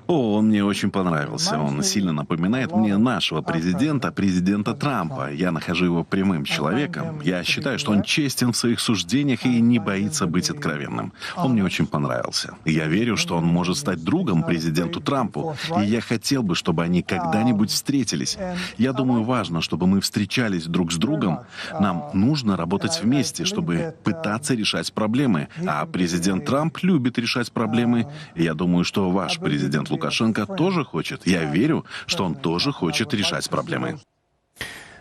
О, он мне очень понравился. Он сильно напоминает мне нашего президента, президента Трампа. Я нахожу его прямым человеком. Я считаю, что он честен в своих суждениях и не боится быть откровенным. Он мне очень понравился. Я верю, что он может стать другом президенту Трампу. И я хотел бы, чтобы они когда-нибудь встретились. Я думаю, важно, чтобы мы встречались друг с другом. Нам нужно работать вместе, чтобы пытаться решать проблемы. А президент Трамп любит решать проблемы. И я думаю, что ваш президент Лукашенко тоже хочет. Я верю, что он тоже хочет решать проблемы.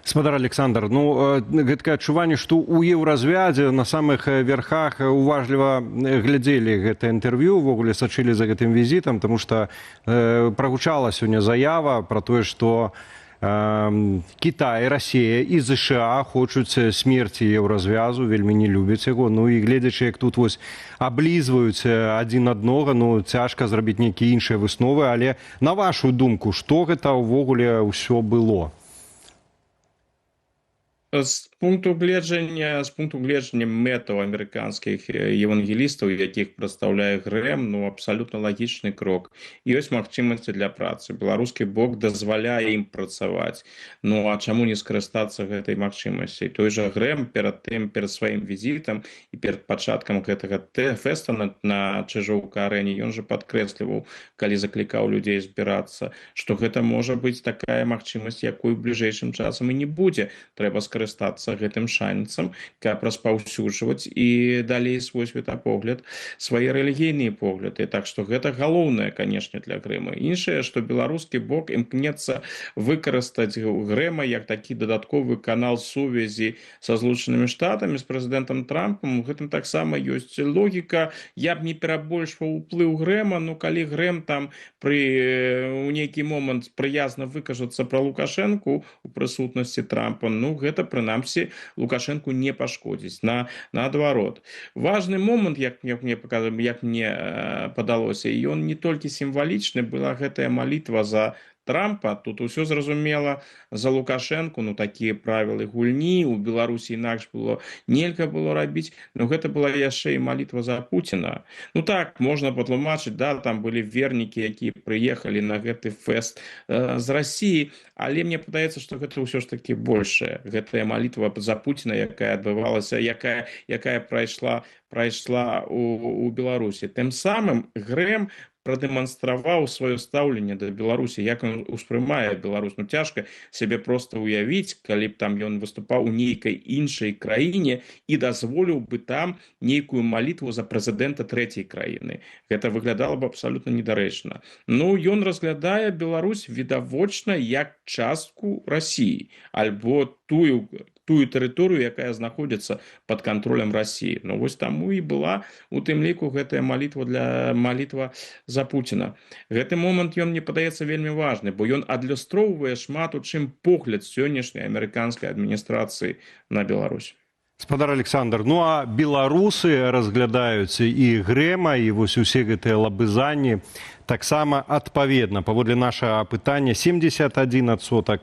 Спадар Аляксандр, ну, гэткае адчуванне, што ў Еўразвязе на самых верхах уважліва глядзелі гэта інтэрв'ю, увогуле сачылі за гэтым візітам, таму што прагучала сёння заява пра тое, што Кітай, Расія і ЗША хочуць смерці Еўразвязу, вельмі не любяць яго. Ну і гледзячы, як тут вось аблізваюць адзін аднога, ну, цяжка зрабіць нейкія іншыя высновы, але на вашу думку, што гэта ўвогуле ўсё было? З пункту гледжання мэтаў амерыканскіх евангелістаў, якіх прадстаўляе Грэм, ну, абсалютна лагічны крок. Ёсць магчымасці для працы, беларускі бок дазваляе ім працаваць. Ну а чаму не скарыстацца гэтай магчымасцю? Той жа Грэм перад тым, перад сваім візітам і перад пачаткам гэтага фэста на Чыжоўка арэне, ён жа падкрэсліваў, калі заклікаў людзей збірацца, што гэта можа быць такая магчымасць, якой бліжэйшым часам і не будзе. Трэба скарыстацца гэтым шанцам, каб распаўсюджваць і далей свой светапогляд, свае рэлігійныя погляды. Так што гэта галоўнае, канешне, для Грэма. Іншае, што беларускі бок імкнецца выкарыстаць Грэма як такі дадатковы канал сувязі са Злучанымі Штатамі, з прэзідэнтам Трампам. У гэтым таксама ёсць логіка. Я б не перабольшваў уплыў Грэма. Ну, калі Грэм там пры у нейкі момант прыязна выкажацца пра Лукашэнку у прысутнасці Трампа, ну, гэта прынамсі Лукашэнку не пашкодзіць. Наадварот, важны момант, як мне падалося, і ён не толькі сімвалічны, была гэтая малітва за Трампа. Тут усё зразумела: за Лукашэнку, ну, такія правілы гульні, у Беларусі інакш было нельга было рабіць. Но гэта была яшчэ і малітва за Пуціна. Ну так, можна патлумачыць, да, там былі вернікі, якія прыехалі на гэты фэст з Расіі, але мне падаецца, што гэта ўсё ж таки большая гэтая малітва за Пуціна, якая адбывалася, якая прайшла у Беларусі. Тым самым Грэм прадэманстраваў сваё стаўленне да Беларусі, як ён успрымае Беларусь. Ну, цяжка сябе проста ўявіць, калі б там ён выступаў у нейкай іншай краіне і дазволіў бы там нейкую малітву за прэзідэнта трэцяй краіны. Гэта выглядала б абсалютна недарэчна. Ну, ён разглядае Беларусь відавочна як частку Расіі альбо тую тэрыторыю, якая знаходзіцца под кантролем Расіі. Ну вось таму і была у тым ліку гэтая малітва за Пуціна. Гэты момант, ён мне падаецца вельмі важны, бо ён адлюстроўвае шмат у чым погляд сённяшняй амерыканскай адміністрацыі на Беларусь. Спадар Аляксандр, ну а беларусы разглядаюць і Грэма, і вось усе гэтыя лабызанні таксама адпаведна. Паводле нашага пытання, 71%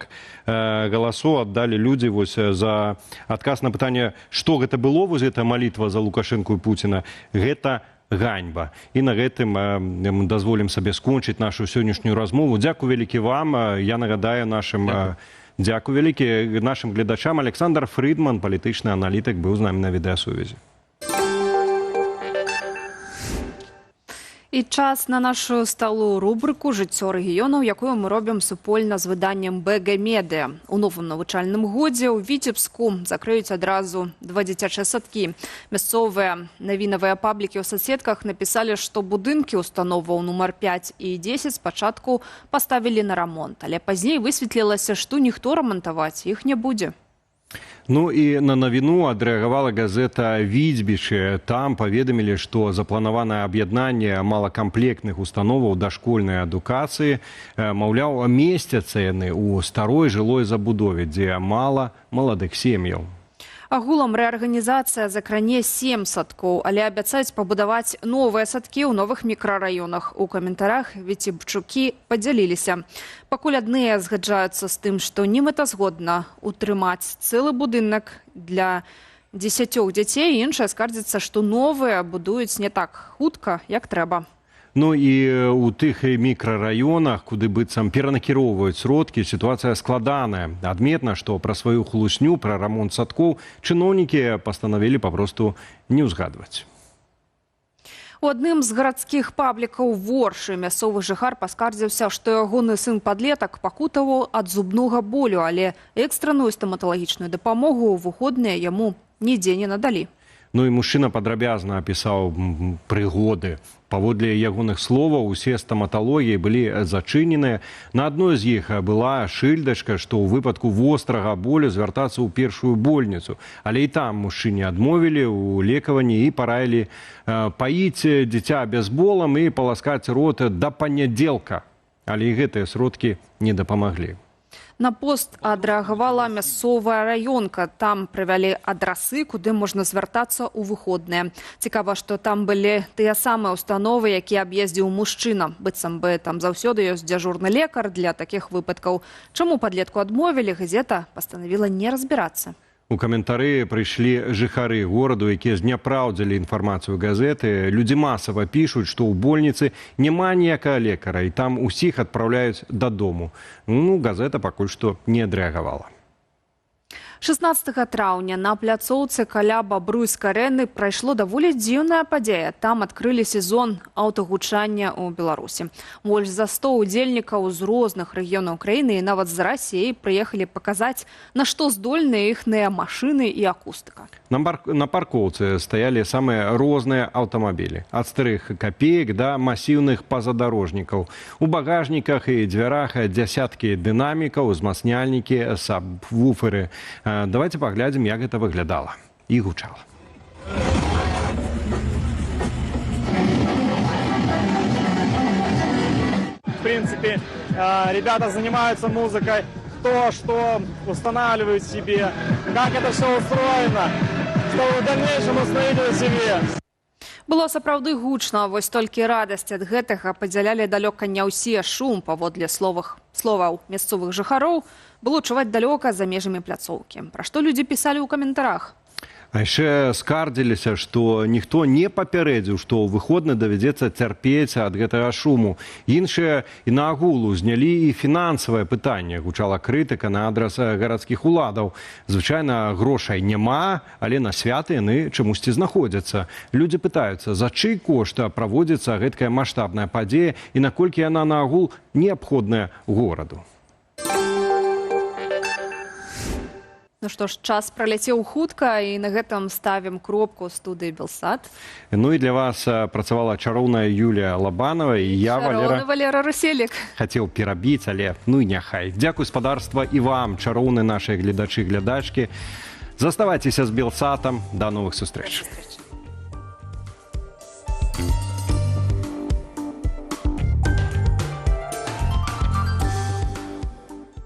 галасоў аддалі людзі вось за адказ на пытанне, што гэта было, вось гэта малітва за Лукашэнку і Пуціна. Гэта ганьба. І на гэтым мы дазволім сабе скончыць нашу сённяшнюю размову. Дзякуй вялікі вам. Я нагадаю нашым Дзякуй вялікі нашым гледачам. Аляксандр Фрыдман, палітычны аналітык, быў з намі на відэасувязі. І час на нашу сталую рубрыку «Жыццё рэгіёнаў», якую мы робім супольна з выданнем БГ Медыа. У новым навучальным годзе ў Віцебску закрыюць адразу два дзіцячыя садкі. Мясцовыя навінавыя паблікі ў сацсетках напісалі, што будынкі установаў нумар 5 і 10 спачатку паставілі на рамонт, але пазней высветлілася, што ніхто рамантаваць іх не будзе. Ну і на навіну адрэагавала газета «Віцьбічы». Там паведамілі, што запланаванае аб'яднанне малакамплектных установаў дашкольнай адукацыі, маўляў, месцяцца яны ў старой жылой забудове, дзе мала маладых сем'яў. Агулам рэарганізацыя закране сем садкоў, але абяцаюць пабудаваць новыя садкі ў новых мікрараёнах. У каментарах віцебчукі падзяліліся. Пакуль адныя згаджаюцца з тым, што немэтазгодна утрымаць цэлы будынак для 10 дзяцей, іншыя скардзяцца, што новыя будуюць не так хутка, як трэба. Ну і у тых мікрараёнах, куды быццам перанакіроўваюць сродкі, сітуацыя складаная. Адметна, што пра сваю хлусню пра рамонт садкоў чыноўнікі пастанавілі папросту не ўзгадваць. У адным з гарадскіх паблікаў Воршы мясцовы жыхар паскардзіўся, што ягоны сын падлетак пакутаваў ад зубнога болю, але экстраную стаматалагічную дапамогу ў выходныя яму нідзе не надалі. Ну і мужчына падрабязна апісаў прыгоды. Паводле ягоных словаў, усе стаматалогіі былі зачыненыя. На адной з іх была шыльдачка, што ў выпадку вострага болю звяртацца ў першую больніцу. Але і там мужчыне адмовілі ў лекаванні і параілі паіць дзіця бязболам і паласкаць рот да панядзелка. Але і гэтыя сродкі не дапамаглі. На пост адрэагавала мясцовая раёнка. Там прывялі адрасы, куды можна звяртацца ў выходныя. Цікава, што там былі тыя самыя ўстановы, якія аб'ездзіў мужчына. Быццам бы там заўсёды ёсць дзяжурны лекар для такіх выпадкаў. Чаму падлетку адмовілі, газета пастанавіла не разбірацца. У каментары прыйшлі жыхары гораду, якія зняпраўдзілі інфармацыю газеты. Людзі масава пішуць, што ў больніцы няма ніякага лекара, і там усіх адпраўляюць дадому. Ну, газета пакуль што не адрэагавала. 16 траўня на пляцоўцы каля Бабруйскай арэны прайшло даволі дзіўная падзея. Там адкрылі сезон аўтагучання ў Беларусі. Больш за 100 удзельнікаў з розных рэгіёнаў краіны і нават з Расіі прыехалі паказаць, на што здольныя іхныя машыны і акустыка. На паркоўцы стаялі самыя розныя аўтамабілі. Ад старых капеек да масіўных пазадарожнікаў. У багажніках і дзвярах дзясяткі дынамікаў, узмацняльнікі, сабвуферы. Давайте паглядзім, як гэта выглядала і гучала. В принципе, ребята занимаются музыкой, то, что устанавливают себе, как это все устроено, чтобы в дальнейшем установить себе. Было сапраўды гучна, вось толькі радасць ад гэтага падзялялі далёка не ўсе. Шум, паводле словаў мясцовых жыхароў, было чуваць далёка за межамі пляцоўкі. Пра што людзі пісалі ў каментарах? А яшчэ скардзіліся, што ніхто не папярэдзіў, што ў выходны давядзецца цярпець ад гэтага шуму. Іншыя і наагул узнялі і фінансавае пытанне. Гучала крытыка на адрас гарадскіх уладаў. Звычайна, грошай няма, але на святы яны чамусьці знаходзяцца. Людзі пытаюцца, за чый кошт праводзіцца гэткая маштабная падзея і наколькі яна наагул неабходная гораду. Ну што ж, час праляцеў хутка, і на гэтым ставім кропку студыі Белсат. Ну і для вас працавала чароўная Юлія Лабанова і я, Валера, Валера Руселік. Хацеў перабіць, але ну і няхай. Дзякуй, спадарства, і вам, чароўны нашыя гледачы і глядачкі. Заставайцеся з Белсатам. Да новых сустрэч.